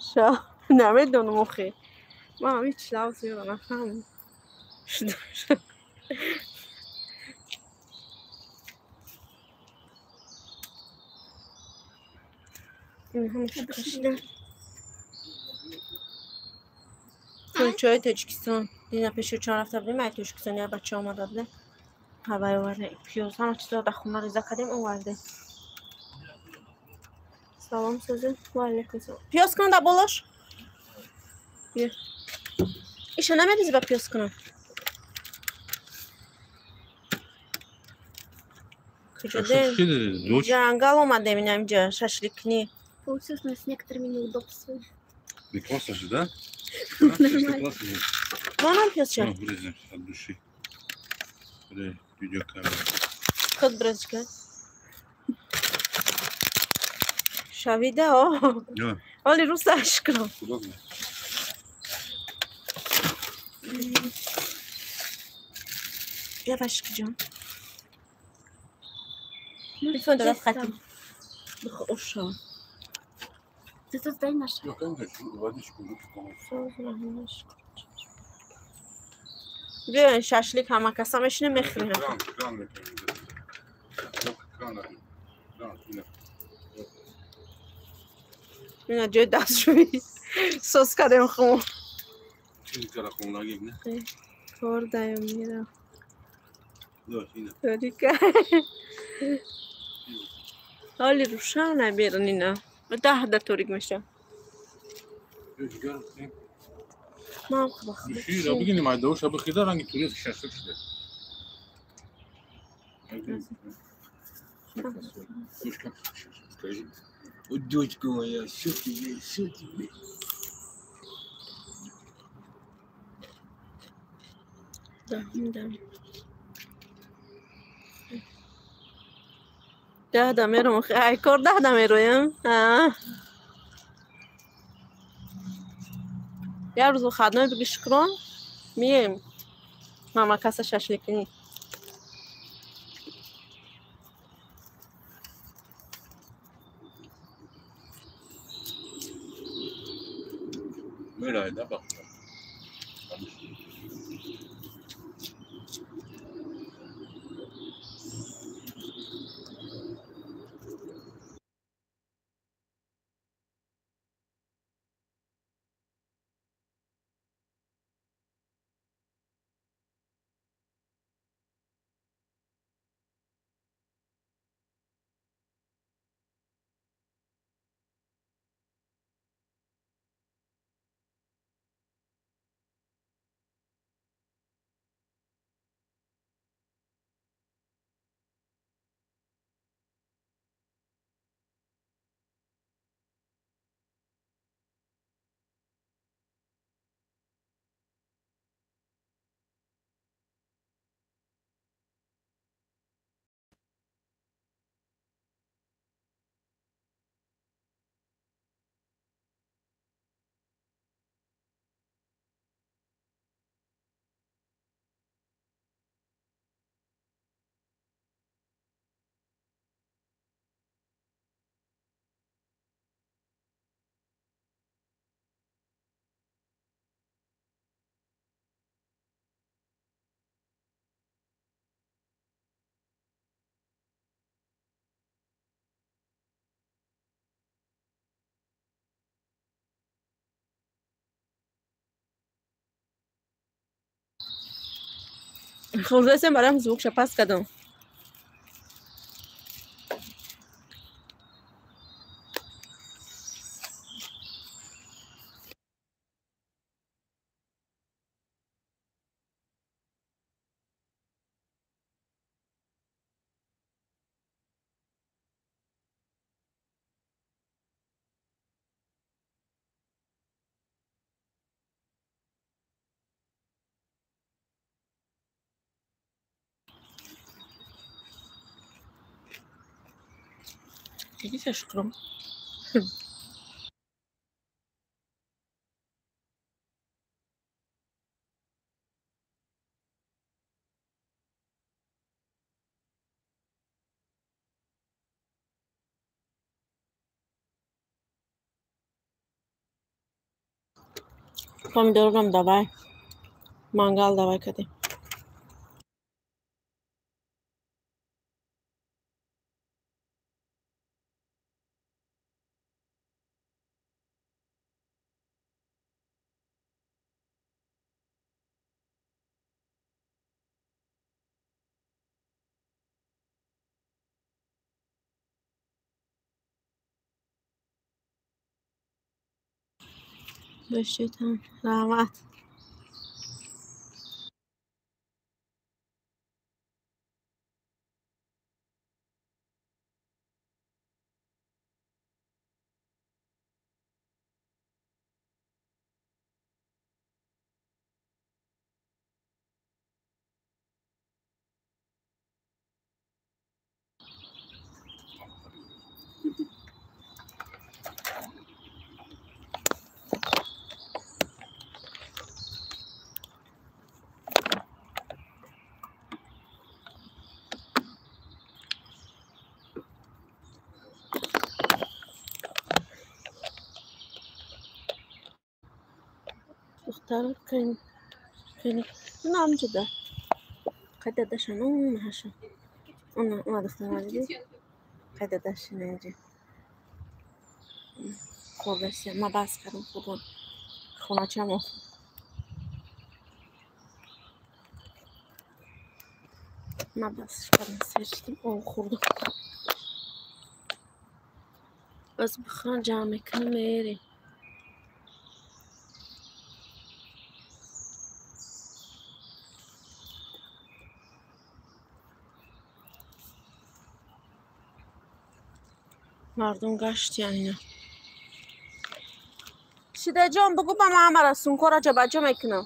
ша намедонам охе. Ман ҳеҷ лафз ёро нафаҳмам. Кулчаҳои Тоҷикистон. Дина пеши чон рафта будем, ай Тоҷикистон як бача омада буде. Ҳавай оварда, пиёз, ҳама чизро дар хона реза кардем, овардем. Салом созем. Ва алайкум салом. Пиёз кунам дар болош? Биё. Иша намерези ба пиёз кунам? Куҷо дем? Ҷангал омадем инамҷа, шашликни.
Получилось у нас с некоторыми неудобствами.
Не классно же, да?
Нормально.
Манам пиёзча.
Ну, вырезем от души. Видеокамера.
Худ брезчка. Шавида, о. Оли руса шукром.
Удобно.
Лавашки ҷон. Телефон дорад хати. Уша.
Ты тут дай наша.
Водичку выпить.
Биёен шашлик ҳама каса мешинем мехӯрем. Ина ҷои дастшӯӣ сос кардем хун. Кор даем мира. Торика. Ҳоли рӯшана берун ина. Даҳ да торик меша. Мам
Шира бигини майдауша бихида ранги турецкий шашлик шуда. Дочка, скажи. Вот дочка моя, все тебе, все тебе.
Да, да. Даҳ да мерам, ай кор даҳ да мероям. Як рӯз выходной биги шукрон мием. Мама каса шашликни.
Мерай, да, бах.
Хурдасем барам звукша пас кардам. Шукром. Помидорам давай. Мангал давай кадем. Бошедам. Раҳмат. Духтар кани нам ҷуда қайдадашан унаҳаша уна уна духтара диди қайдадашин инҷа хӯрдасия ма бас кардам хӯрдан хоначамо ма бас кардам сер шидам об хӯрдам бас бихӯрам ҷамъ мекунем мерем. Мардум гаштиян ина. Шидаҷон бугӯ ба ман ҳамара сумкора ҷобаҷо мекунам.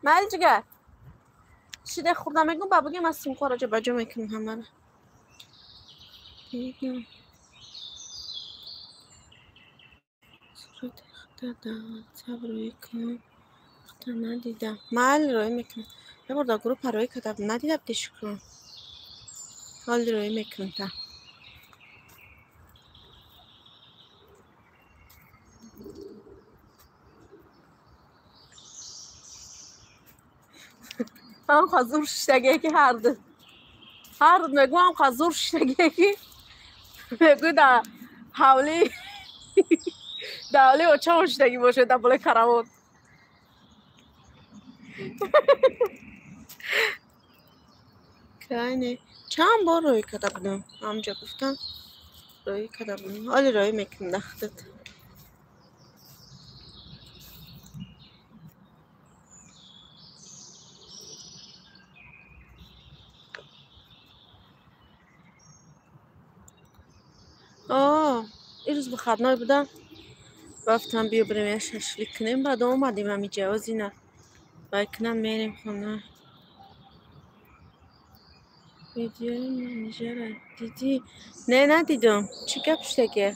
Майли ҷигар. Шида хӯрда мегӯм ба бугӯ ман сумкора ҷобаҷо мекунам ҳамара. Дидам. Сурати худа дар WhatsApp рӯй кун. Худа надидам. Майли рӯй мекунам. Як бор дар группа рӯй кардам надидам ти шукрон. Ҳоли рӯй мекунам та. Ҳам хазур шиштагие ки ҳарду. Ҳарду мегӯ ҳам хазур шиштагие ки мегӯ дар ҳавли дар ҳавли очамо шиштагӣ бошед дар болои каравот. Крайне чанд бор рӯй карда будам. Ҳамҷо гуфтам рӯй карда будам. Ҳоли рӯй мекунам дар худат. Ирӯз выходной буда. Рафтам биё бирем як шашлик кунем, баъд омадем ҳамиҷа озина. Вай кунам мерем хона. Видеои манижара дидӣ? Не, надидам. Чӣ гап шудаге?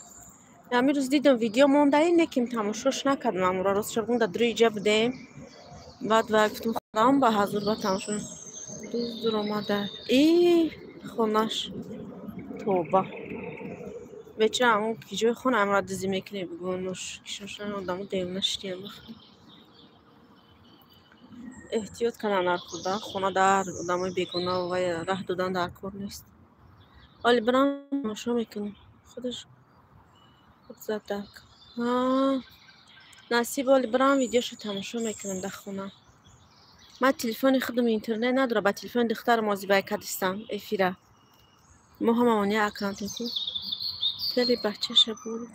Ҳамин рӯз дидам видео мондаи, неким тамошош накардам амура. Рост шаб дар дури иҷа будем. Баъд вай гуфтам худам ба ҳазур ба тамошо. Рӯз дур омада. И хонаш. Тоба. Беча он ки ҷои хона амра дизӣ мекунӣ бугӯ нуш кишошан одамо девона шидиям бахӯ. Эҳтиёт кардан дар кор да хона дар одамои бегона ва раҳ додан дар кор нест. Ҳоли бирам тамошо мекунам. Худаш худ задак. Насиб ҳоли бирам видеошо тамошо мекунам дар хона. Ман телефони худам интернет надорам, ба телефони духтарам озибай кардистам эфира. Мо ҳамамон як аккаунтем ку. Дили бачаша бурда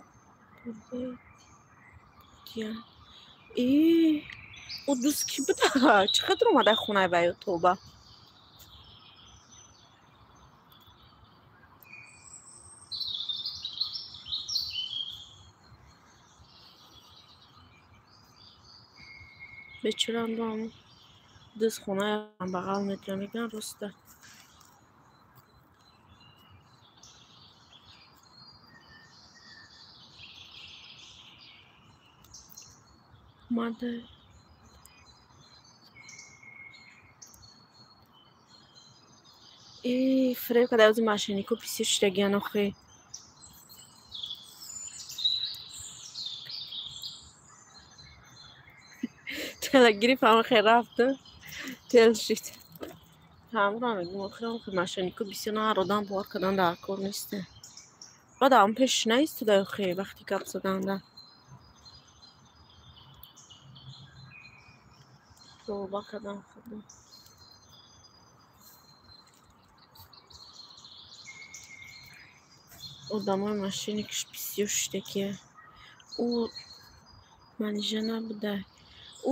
будиян. И ӯ дӯст кӣ буда? Чӣ қадр омада хонаи вай тоба? Бечорам бо ҳамон дӯст хонаи бағал метавонам мегӯям роста. Омада и фиреб карда ози мошеннико писир шудагиян охи. Тела гирифт, ҳама хел рафту тел шид. Ҳамро мегӯм, охирам ки мошеннико бисёр ҳар одам бовар кардан дар кор несте. Баъд ам пеш наистода охи вақти гап заданда. Тавба кардам худо. Одамои мошенникш бисёр шуда ки ӯ манижа набуда.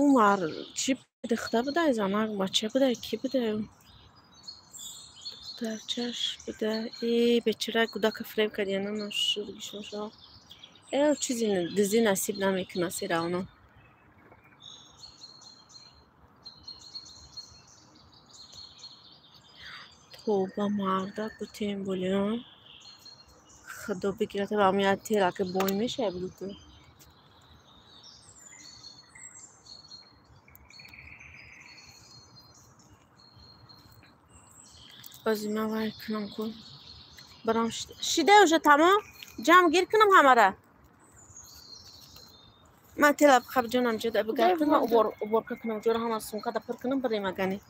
Ӯ мар чӣ духта буда, занак бача буда, кӣ буда? Духтарчаш буда. Э, бечора кӯдака фиреб кард, яна нашуд. Э, чизи дизӣ насиб намекунад серавно. Тавба мардак бутем болиён. Худо бигирад, ам як телаки бой мешавад буду. Бози ман вай кунам ку. Барам шида уже тамом? Ҷамъ гир кунам ҳамара. Ман тела хаб ҷонам ҷода бигардам, ман уборка кунам, ҷора ҳама сумкада пур кунам, барем агани.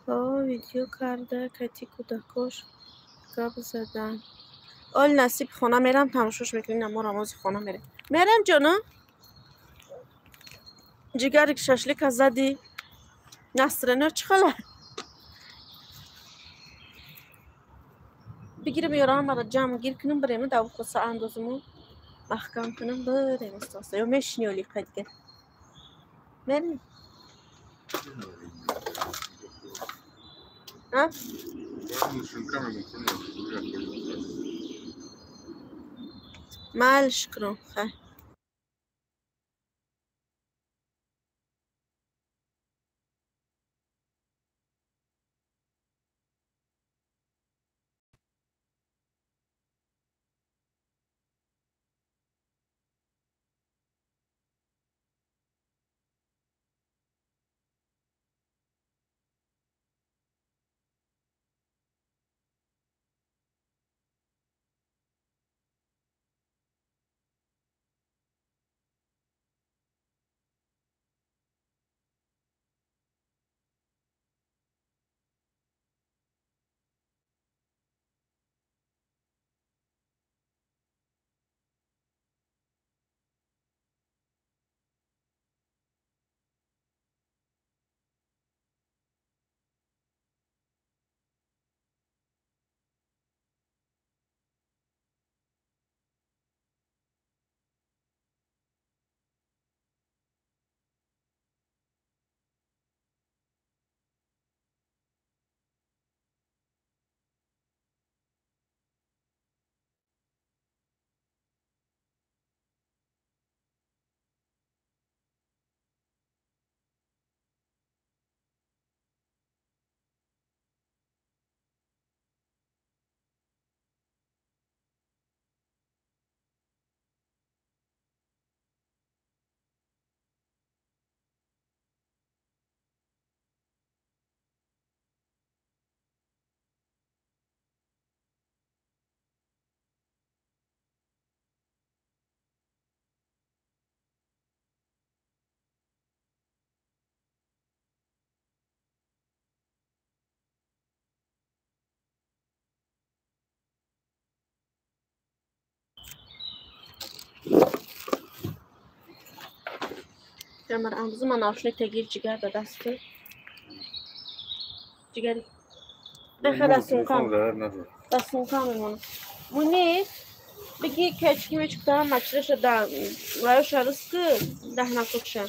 О, видео карда, кати кӯдакош гап задан. Ол насиб хона мерам, тамошош мекунем, намо рамози хона мерем. Мерем ҷоно? Ҷигари шашлика задӣ. Насрено чӣ хела? Бигирам ёра ҳамаро ҷамъ гир кунам, барем, даву коса андозуму маҳкам кунам, барем аста-аста. Ё мешинӣ оли қайдга? Мерем? А? Майли, шукрон, хай. Камера андозу ман наушник тагир ҷигар ба дасти. Ҷигари. Беха дастункам. Дастункам мемонам. Мунис, бигӣ кечки мечкутам мачраша да ваёша руску даҳнакукша.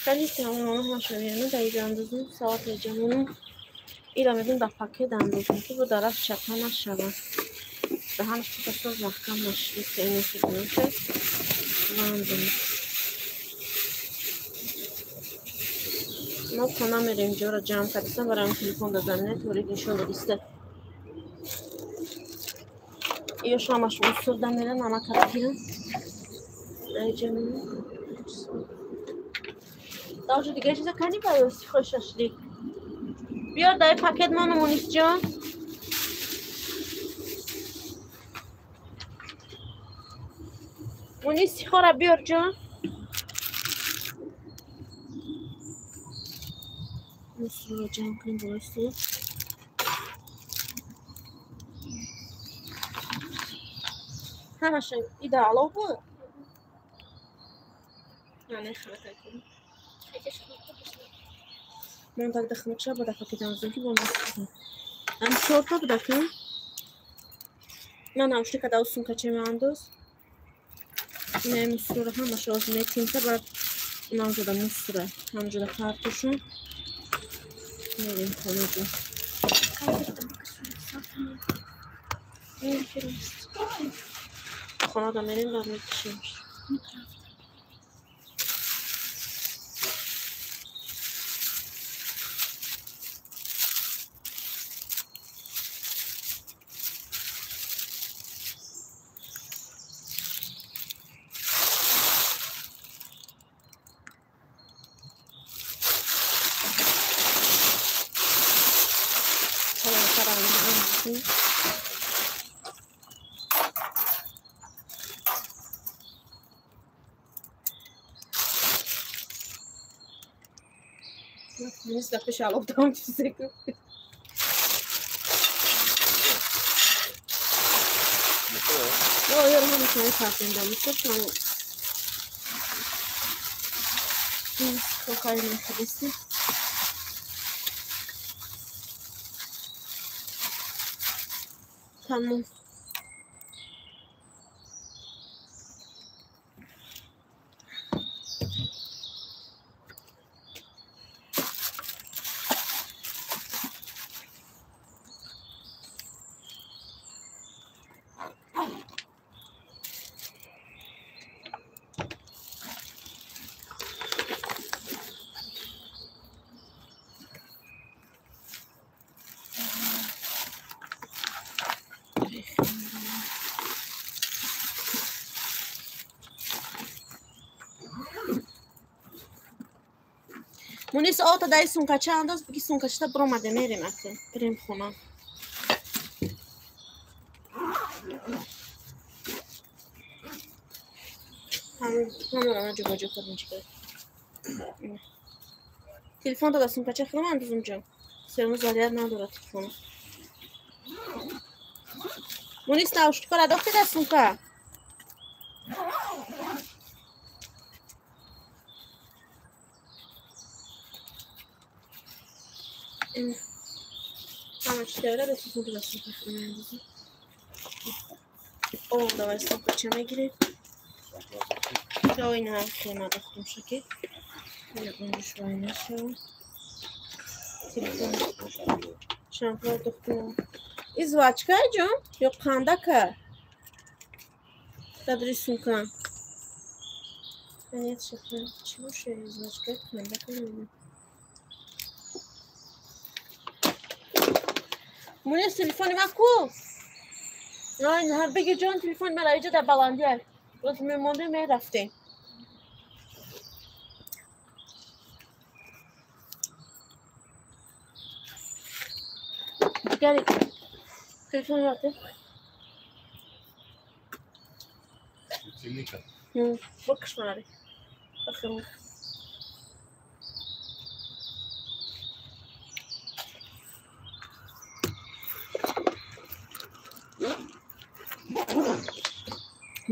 Каниси ҳамон ҳамаша меяну да иҷа андозу сават меҷамону. Ира мегӯм да пакет андозум ки бо дараф чапа нашавад. Даҳанаш чапа соз маҳкам нашиста иношидноша. Ва андозум. Мо хона мерем, ҷоро ҷамъ кардистам, бароям телефон да замина торик нишон додиста. Ё шамаш усурда мерам, намакара гирам. Даиҷа мемонам. Даҷа дига чиза кани барои хош шашлик. Биёр дай пакет мону Мунисҷон. Мунис сихора биёр ҷон. Мусорро ҷамъ кунем болои стол. Ҳамаша ида алов буд? Не, не, ханакай кун. Мон так да хунук шава, ба дафа ки дамзон ки бо мас. Ам чорта буда ки? Ман наушника да сумкача меандоз. Не, мусорро ҳамаша оз метинта, баъд намҷода мусора, ҳамҷода партошон. Мерем хонаҷо. Хонада мерем, баъд мекишемш. Мунис дар пеши алов давом чизе гуфт. Ёро ҳамашон партем мусор кокаин хадисти. Тамом. Мунис ота дай сумкача андоз, биги сумкачата биромаде мерем ака. Бирем хона. Ҳамонро ман ҷобаҷо кардам чикар. Телефон дада сумкача худам андозум ҷо. Сермо заряд надорад телефон. Мунис наушникора дохти дар сумка. Ҳама чиз да телефон дар сумка худам андозум. О, давай сумкача мегирем. Ой, на хема дохтум шаки. Телефон. Шампур дохтум. Извачка ҷон ё қандака? Дадри сумка. Нет, шахна. Чего же извачка? Қандака намедонам. Мунис телефони ма ку? Ай, на бигир ҷон телефони мара иҷо дар баландӣ. Боз мемондем мерафтем. Дигари телефон рафте? Бикш марари. Бахирм.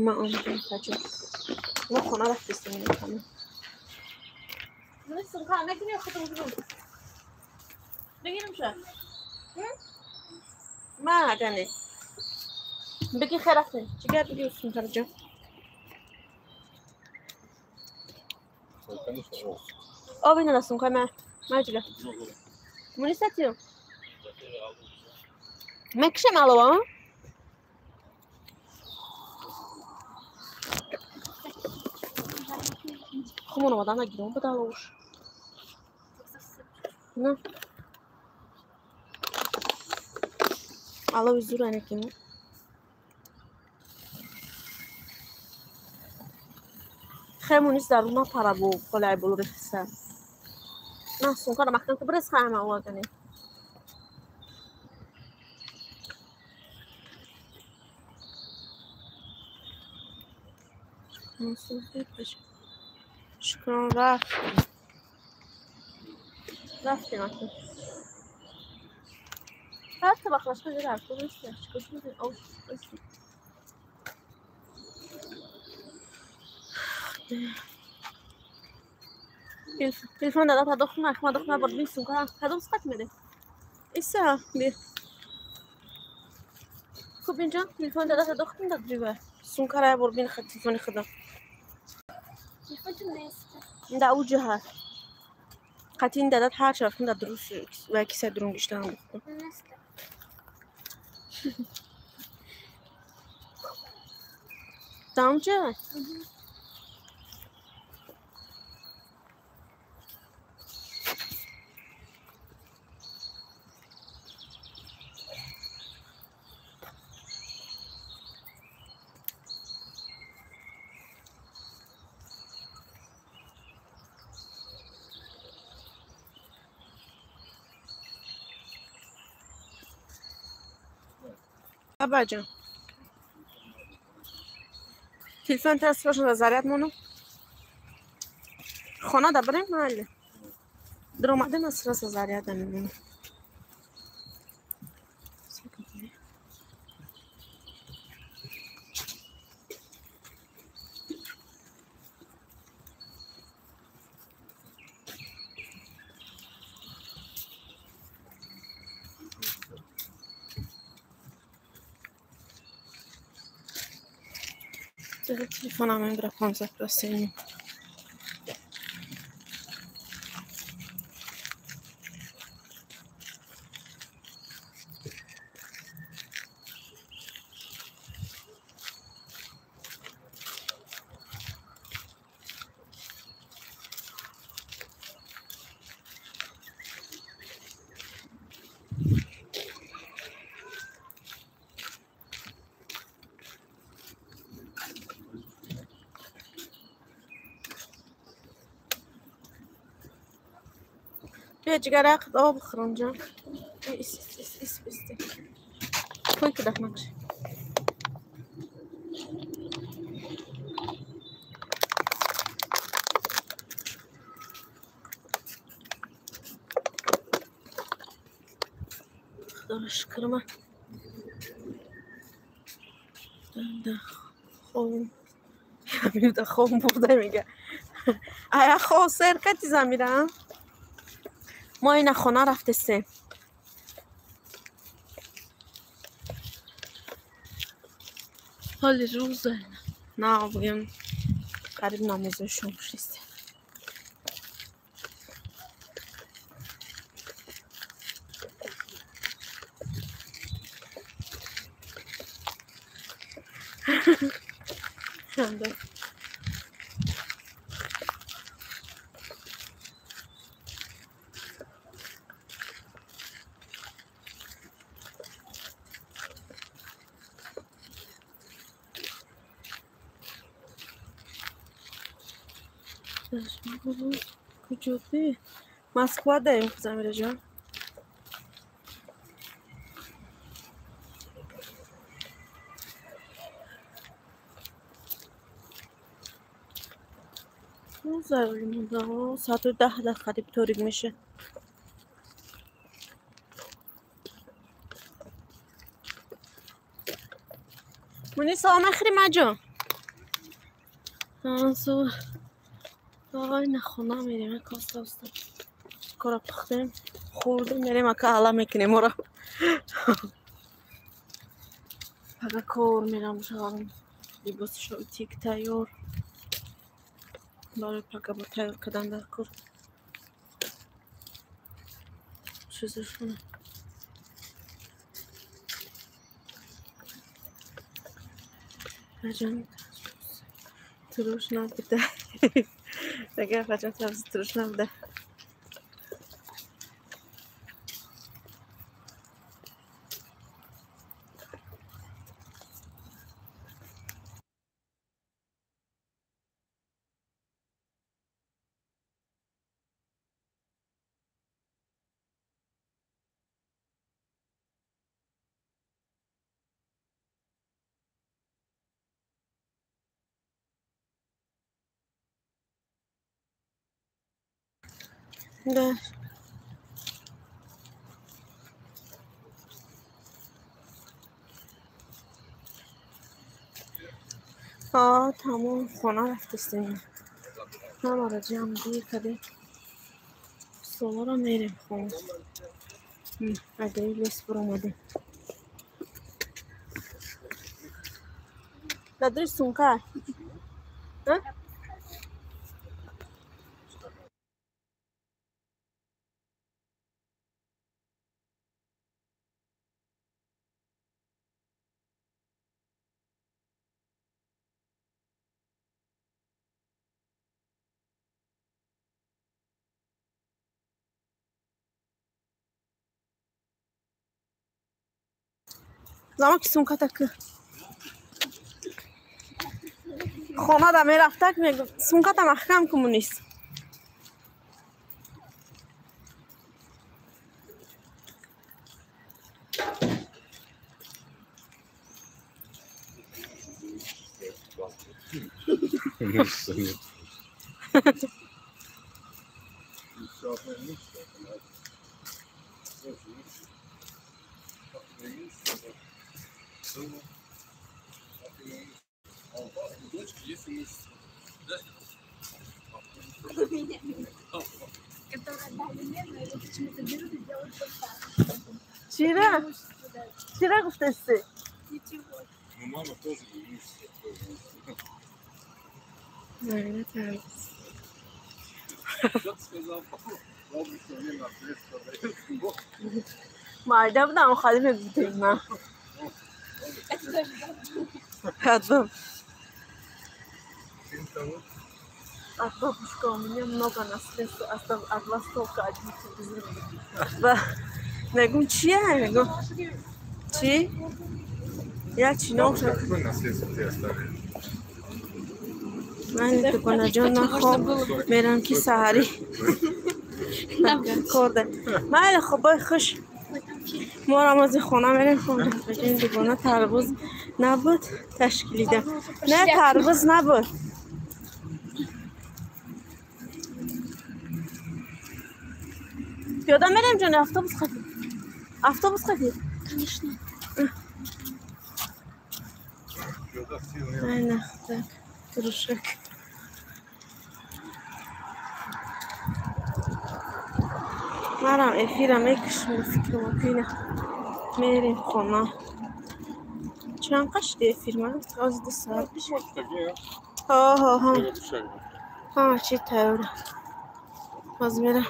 Ма омадем хаҷо. Мо хона рафтестем хона. Мунис сумка мекунӣ худам гирам? Бигирам ша? Ма агане. Бигир хай рафтем. Чигар бигир сумкаро ҷо. О, бина сумка ма. Ма ҷига. Мунис атиё. Мекишем алова? Хумон омадан нагирам буда аловуш. На. Алови зур анекимо. Хай Мунис дар руна пара бу қолай булу рехиса. На сумкаро маҳкам ку бирез хай ҳама овардане. Шукрон рафт. Рафтем акнун. Ҳар баклажка ҷара ҳар нест, чикор мекунӣ? Ош, ош. Телефон дада та дохна, хма дохна борд бин сумка. Кадом сқат меде? Иса, би. Хуб инҷо телефон дада та дохтам дад бива. Сумка ра бор бин хат телефони худам.
Телефон нест.
Да уҷа ҳаст. Қатин дадат ҳар чӣ рафтам дар дурус ва киса дурун гиштам гуфтам.
Нест.
Да унҷа? Абаҷон. Телефон тасвирашон дар заряд монам. Хона да барем майли. Даромадем аз сразу заряда мемонам. Телефонам имбра 15%. Бия ҷигарак об бихӯрам ҷон. Ис ис ис ис ис. Кой кудак накши. Худоро шукр ман. Да хоб. Да хоб бурда мега. Ая хоб сер кати замира. Мо ина хона рафтесем. Ҳоли рӯза на бигем қариб намозои шом шистем. Ханда. Куҷо ти? Москва даем Замираҷон. Соату 10 дар қариб торик меша. Муни салом ахри маҷон. Ай, на хона мерем, коста оста. Кора пухтем, хӯрдем, мерем, ака ала мекунем ора. Пага кор мерам шавам. Либосшо тик тайёр. Барои пага бо тайёр кардан дар кор. Чизашона. Аҷан туруш набуда. Агар фаҷан сабзи туруш набуда. Да. Ҳа, тамом, хона рафтастем. Ҳамаро ҷамъ гир кардем. Соларо мерем хона. Агаи лес буромадем. Дар сумка. Замоки сумка так. Хона да мерафтак мегуфт сумката маҳкам кун нест.
Мышца нет. Дочки есть имущество.
Которая дали мне, но его почему-то берут и делают вот так.
Чира? Чира гуфтаси?
Ничего.
Ну, мама тоже имущество. Что ты сказал? Бабушка мне наследство дает.
Майда будам, холи мегуфтем ман.
Это тоже
да? От бабушка у меня много наследства, от вас только один телевизор. Мегум чия? Мегум чи? Я чинок.
Какое наследство ты оставил?
Ман дугонаҷон нахоб мерам ки саҳарӣ корда. Майли хоб бой хуш. Мо рамози хона мерем. Хоб дугона тарбуз набуд ташкилида. Не тарбуз набуд. Пиёда мерем ҷони автобус хати. Автобус хати?
Конечно.
Айна, так, дружок. Марам эфира мекушам фикрам кина. Мерем хона. Чанд қашти эфир ман аз 2 соат. Ҳа ҳа ҳа. Ҳама чи тайёра. Боз мерам.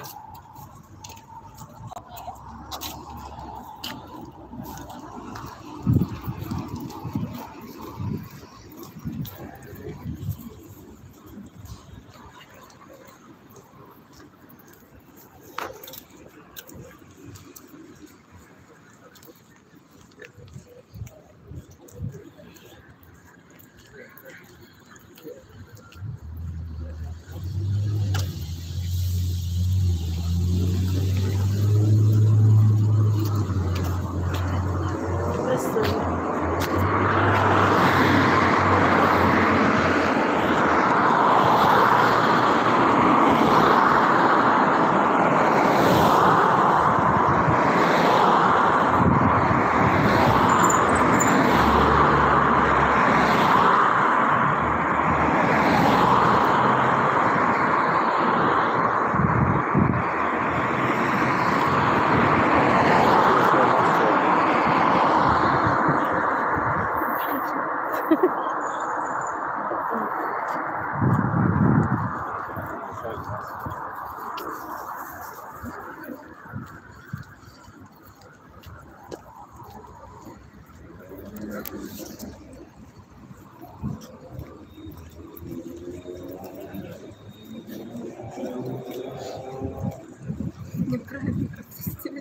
Неправильно пропустили.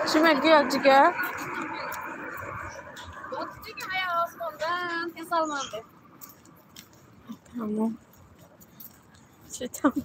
Чӣ мегӯяд ҷигар? Тамом. Чӣ тамом?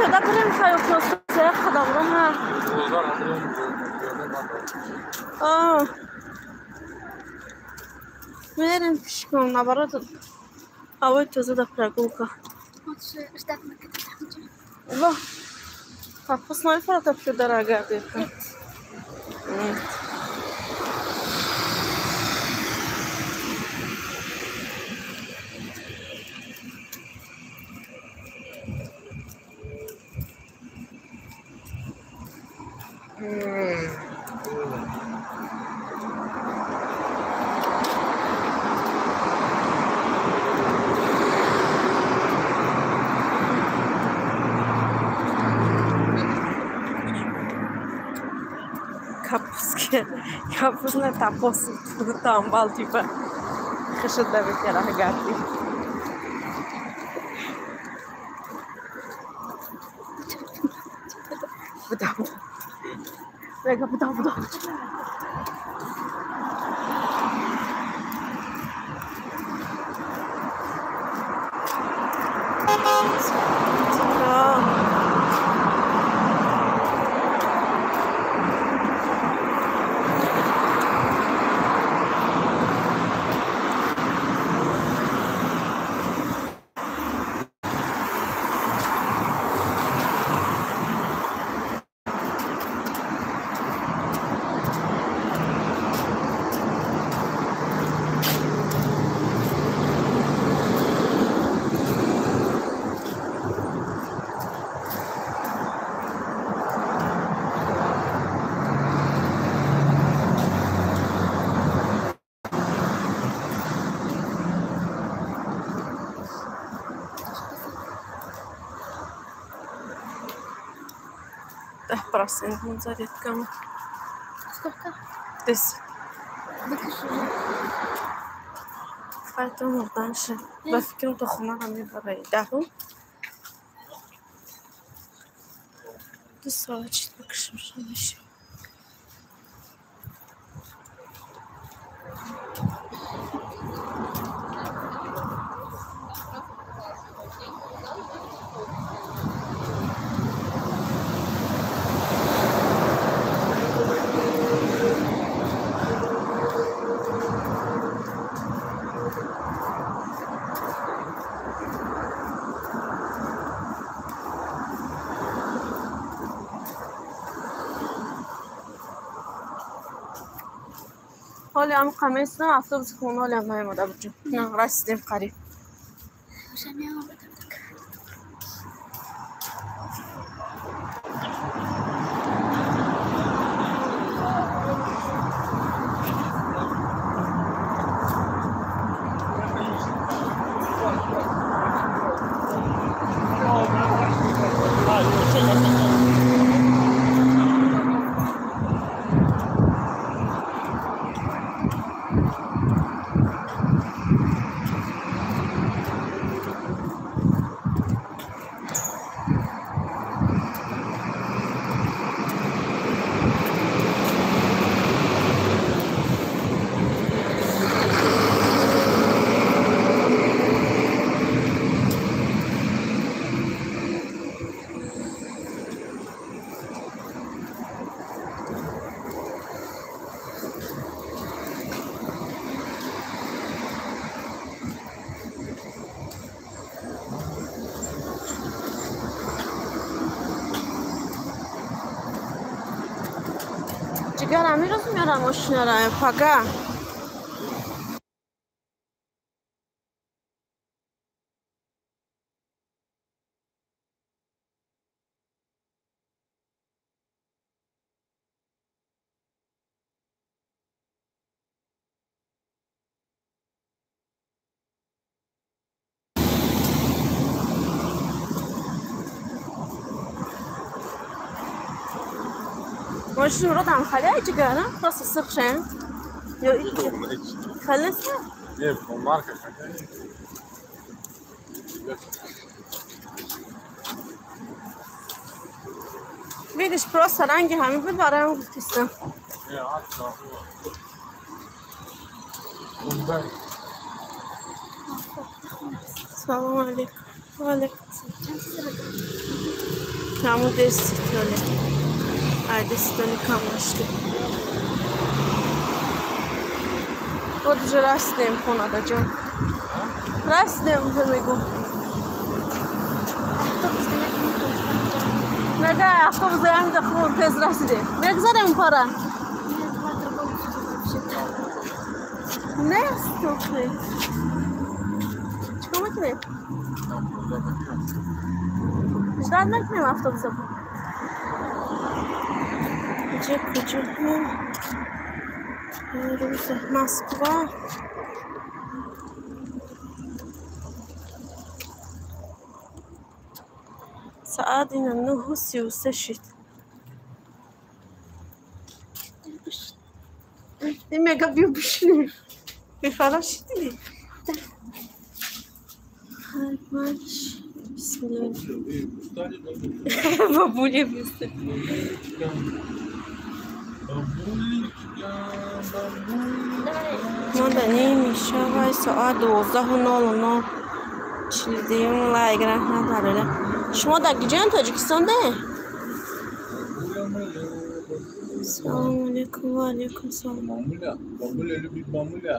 пиёда бирем хаё просто як қадам роҳа. Мерем пешком, наоборот, ҳавои тоза да прогулка. Во, капус намефарата пиёда рагардем. Капус не тапос тамбал типа хешот да бекера гати. Буда. Мега буда буда. Процент зарядка.
Сколько?
10.
Выключи уже.
Поэтому дальше. Ба фикрам то хона мебарай. Даҳу? 2 соат чит бикашам шамаш. ҳоле ам қамесна автобуси хона ҳолеам наомада буд. На, расидем қариб. Ҷигар амирӯз меорам мошинара пага. Мошин родам халя ҷигара просто сирхшем ё халеса?
Не, марка халя.
Видишь, просто ранги ҳамин буд барои гуфтистам. Салому алейкум. Ва алейкум салом. Каму 10 толи. Ай, 10 толи кам нашли. Вот уже расидем хона даҷон. Расидем уже мегу. Мега автобус даямда хун тез расидем. Мегзарем пара. Нест охи. Чикор мекунем? Ждать накунем автобуса. Куҷо куҷо? Рӯза Москва. Саат ина 9:33 шид. Ин мега биё бишинем. Бефара шидӣ? Бисмилла. Бабуля бистед. Мо да немешавай соат 12:00 42 лайк раҳмат барода. Шумо дар куҷоян Тоҷикистон де? Салому алейкум, ва алейкум салом.
Мамуля, бабуля любит мамуля.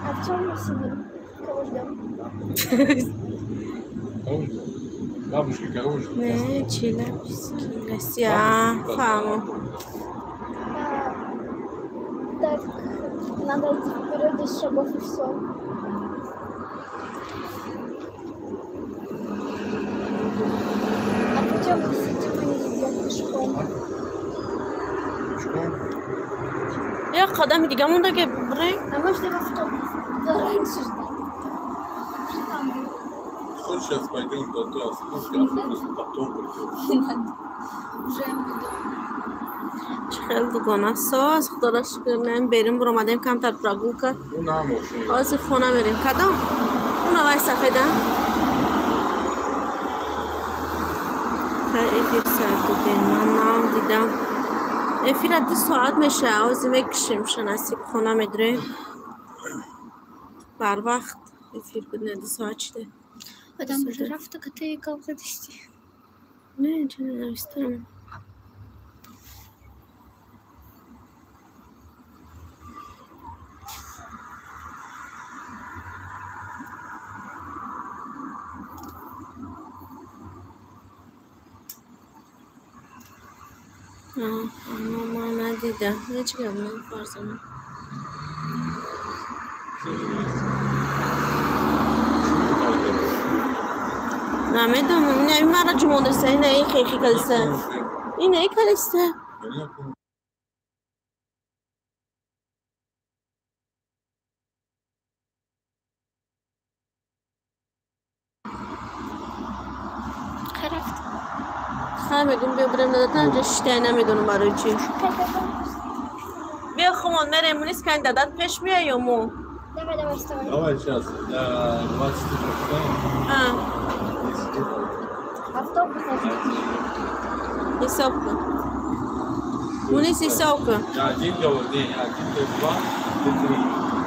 А в чем мы сидим? Кого ждем?
Кого ждем? Бабушка, кого ждем?
Не, Челябинский, Россия. Фаҳмо.
Так, надо идти вперед 10 шагов и все. А почему мы сидим, а не идем пешком?
Пешком?
Як қадами дига монда ки бирем.
А мы ждем автобус. Да раньше ждали. Уже там был.
Хочешь, сейчас пойдем до той остановки, автобус потом придет.
Не надо. Уже мы дома.
Чӣ хел дугона соз, худоро шукр, меем берун буромадем камтар прогулка.
Ну, на машине.
Ҳозир хона мерем. Кадом? Уна вай сафеда? Хай эфир сар додем. Ман нав дидам. Эфира 2 соат меша. Ҳозир мекушем насиб хона медурем. Барвақт эфир буд, не 2 соат шиде.
Потом уже рафта катаи калқадисти.
Не, инҷа нанавистам. Аммо ман надидам. Ҳеҷ гап не, Фарзона. Намедонам. Не, мара ҷумондаста. Ина и хехи калиста. Ина и калиста.
Понятно.
Рафт.
Хай мегум биё бирем дадатан ҷа шитай намедонам барои чӣ. Биё хумон мерем мунис кани дадат пеш мея ё мо?
Давай, давай, вставай.
Давай сейчас, до 23 встанем.
А,
10.
Автобус нас ждет.
Ҳисоб кун. Мунис ҳисоб кун.
Один, говорю, не, один, два, три,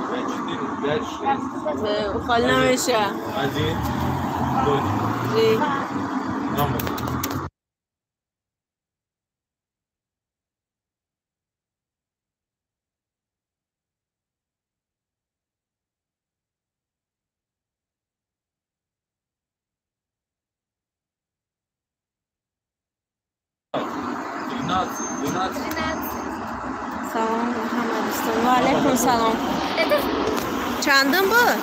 пять, четыре, пять, шесть.
Хол намеша.
Один, точка.
Три.
Номер. 13, 12.
13.
Салом ҳама дӯстон. Ва алайкум салом.
Это
Чандум буд?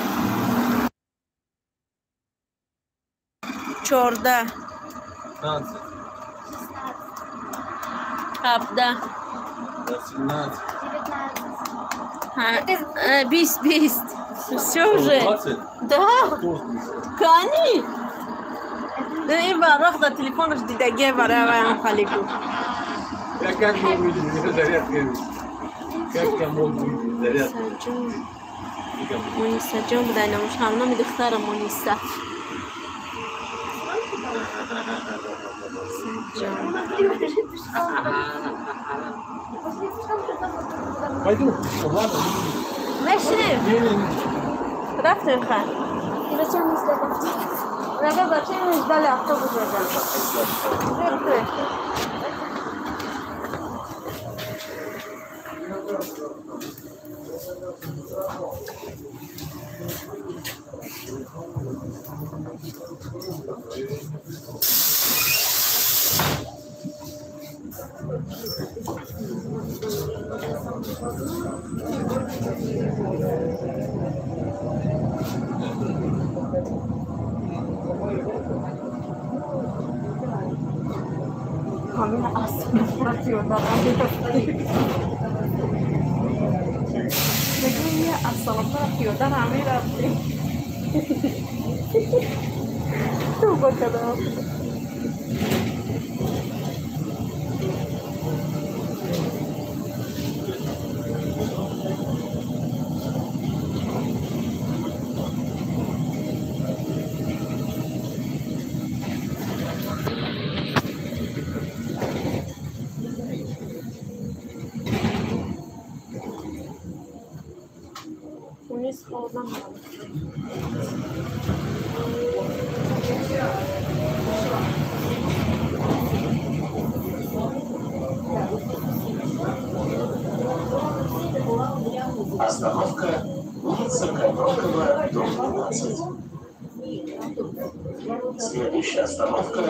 14.
15,
16,
17.
18.
19.
20 20. Всё уже.
20?
Да.
Кто слышал?
Кани? Ин варақ дар телефонаш дидагия барои ваям хали гуфт.
Я как мог видеть зарядка? Как я мог видеть зарядку?
Мунисаҷон. Мунисаҷон будай номаш ҳамноми духтарам Муниса. Саҷон.
Пойду, ладно.
Мешинем?
Не, не, не.
Рафтем хай.
Ты Зачем мы ждали автобус?
Зачем мы ждали автобус?
Остановка улица Кононкова, дом 12. Следующая остановка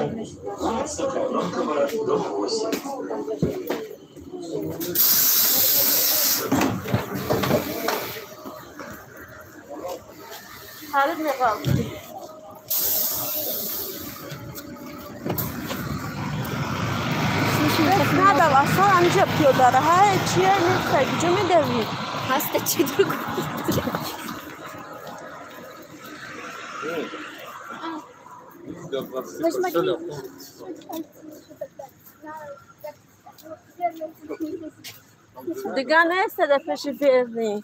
улица Кононкова, дом 8.
Хаста чӣ друг? Дига нест дар пеши верни.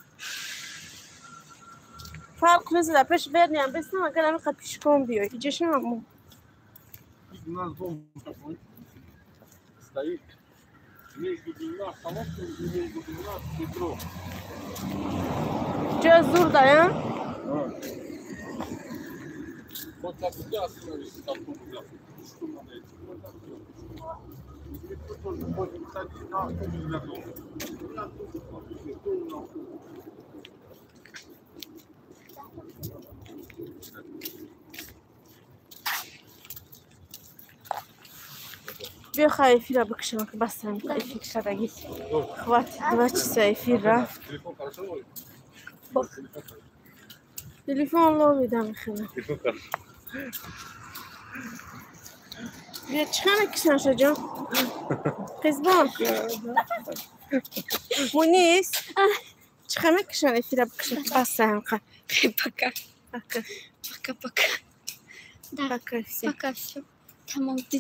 Фарқ нест дар пеши верни ам бестам агар ҳамин қад пешком биёй. Иҷошам.
У нас дом такой стоит между двумя остановками и между двумя метро.
Чё зур да, а?
Вот так вот я остановился, автобус, что надо идти? Вот так вот. Метро тоже ходим, кстати, на автобус для дома. На автобус, тоже на автобус.
Биё хай эфира бикшам, басам эфир шадаги. Хватит, 2 часа эфир рафт. Телефон ловидам хела. Биё чӣ хела кишам шаҷон? Қизбон. Мунис. Чӣ хела кишам эфира бикшам басам ха.
Пока.
Пока.
Пока-пока. Да.
Пока все.
Пока все. Тамом.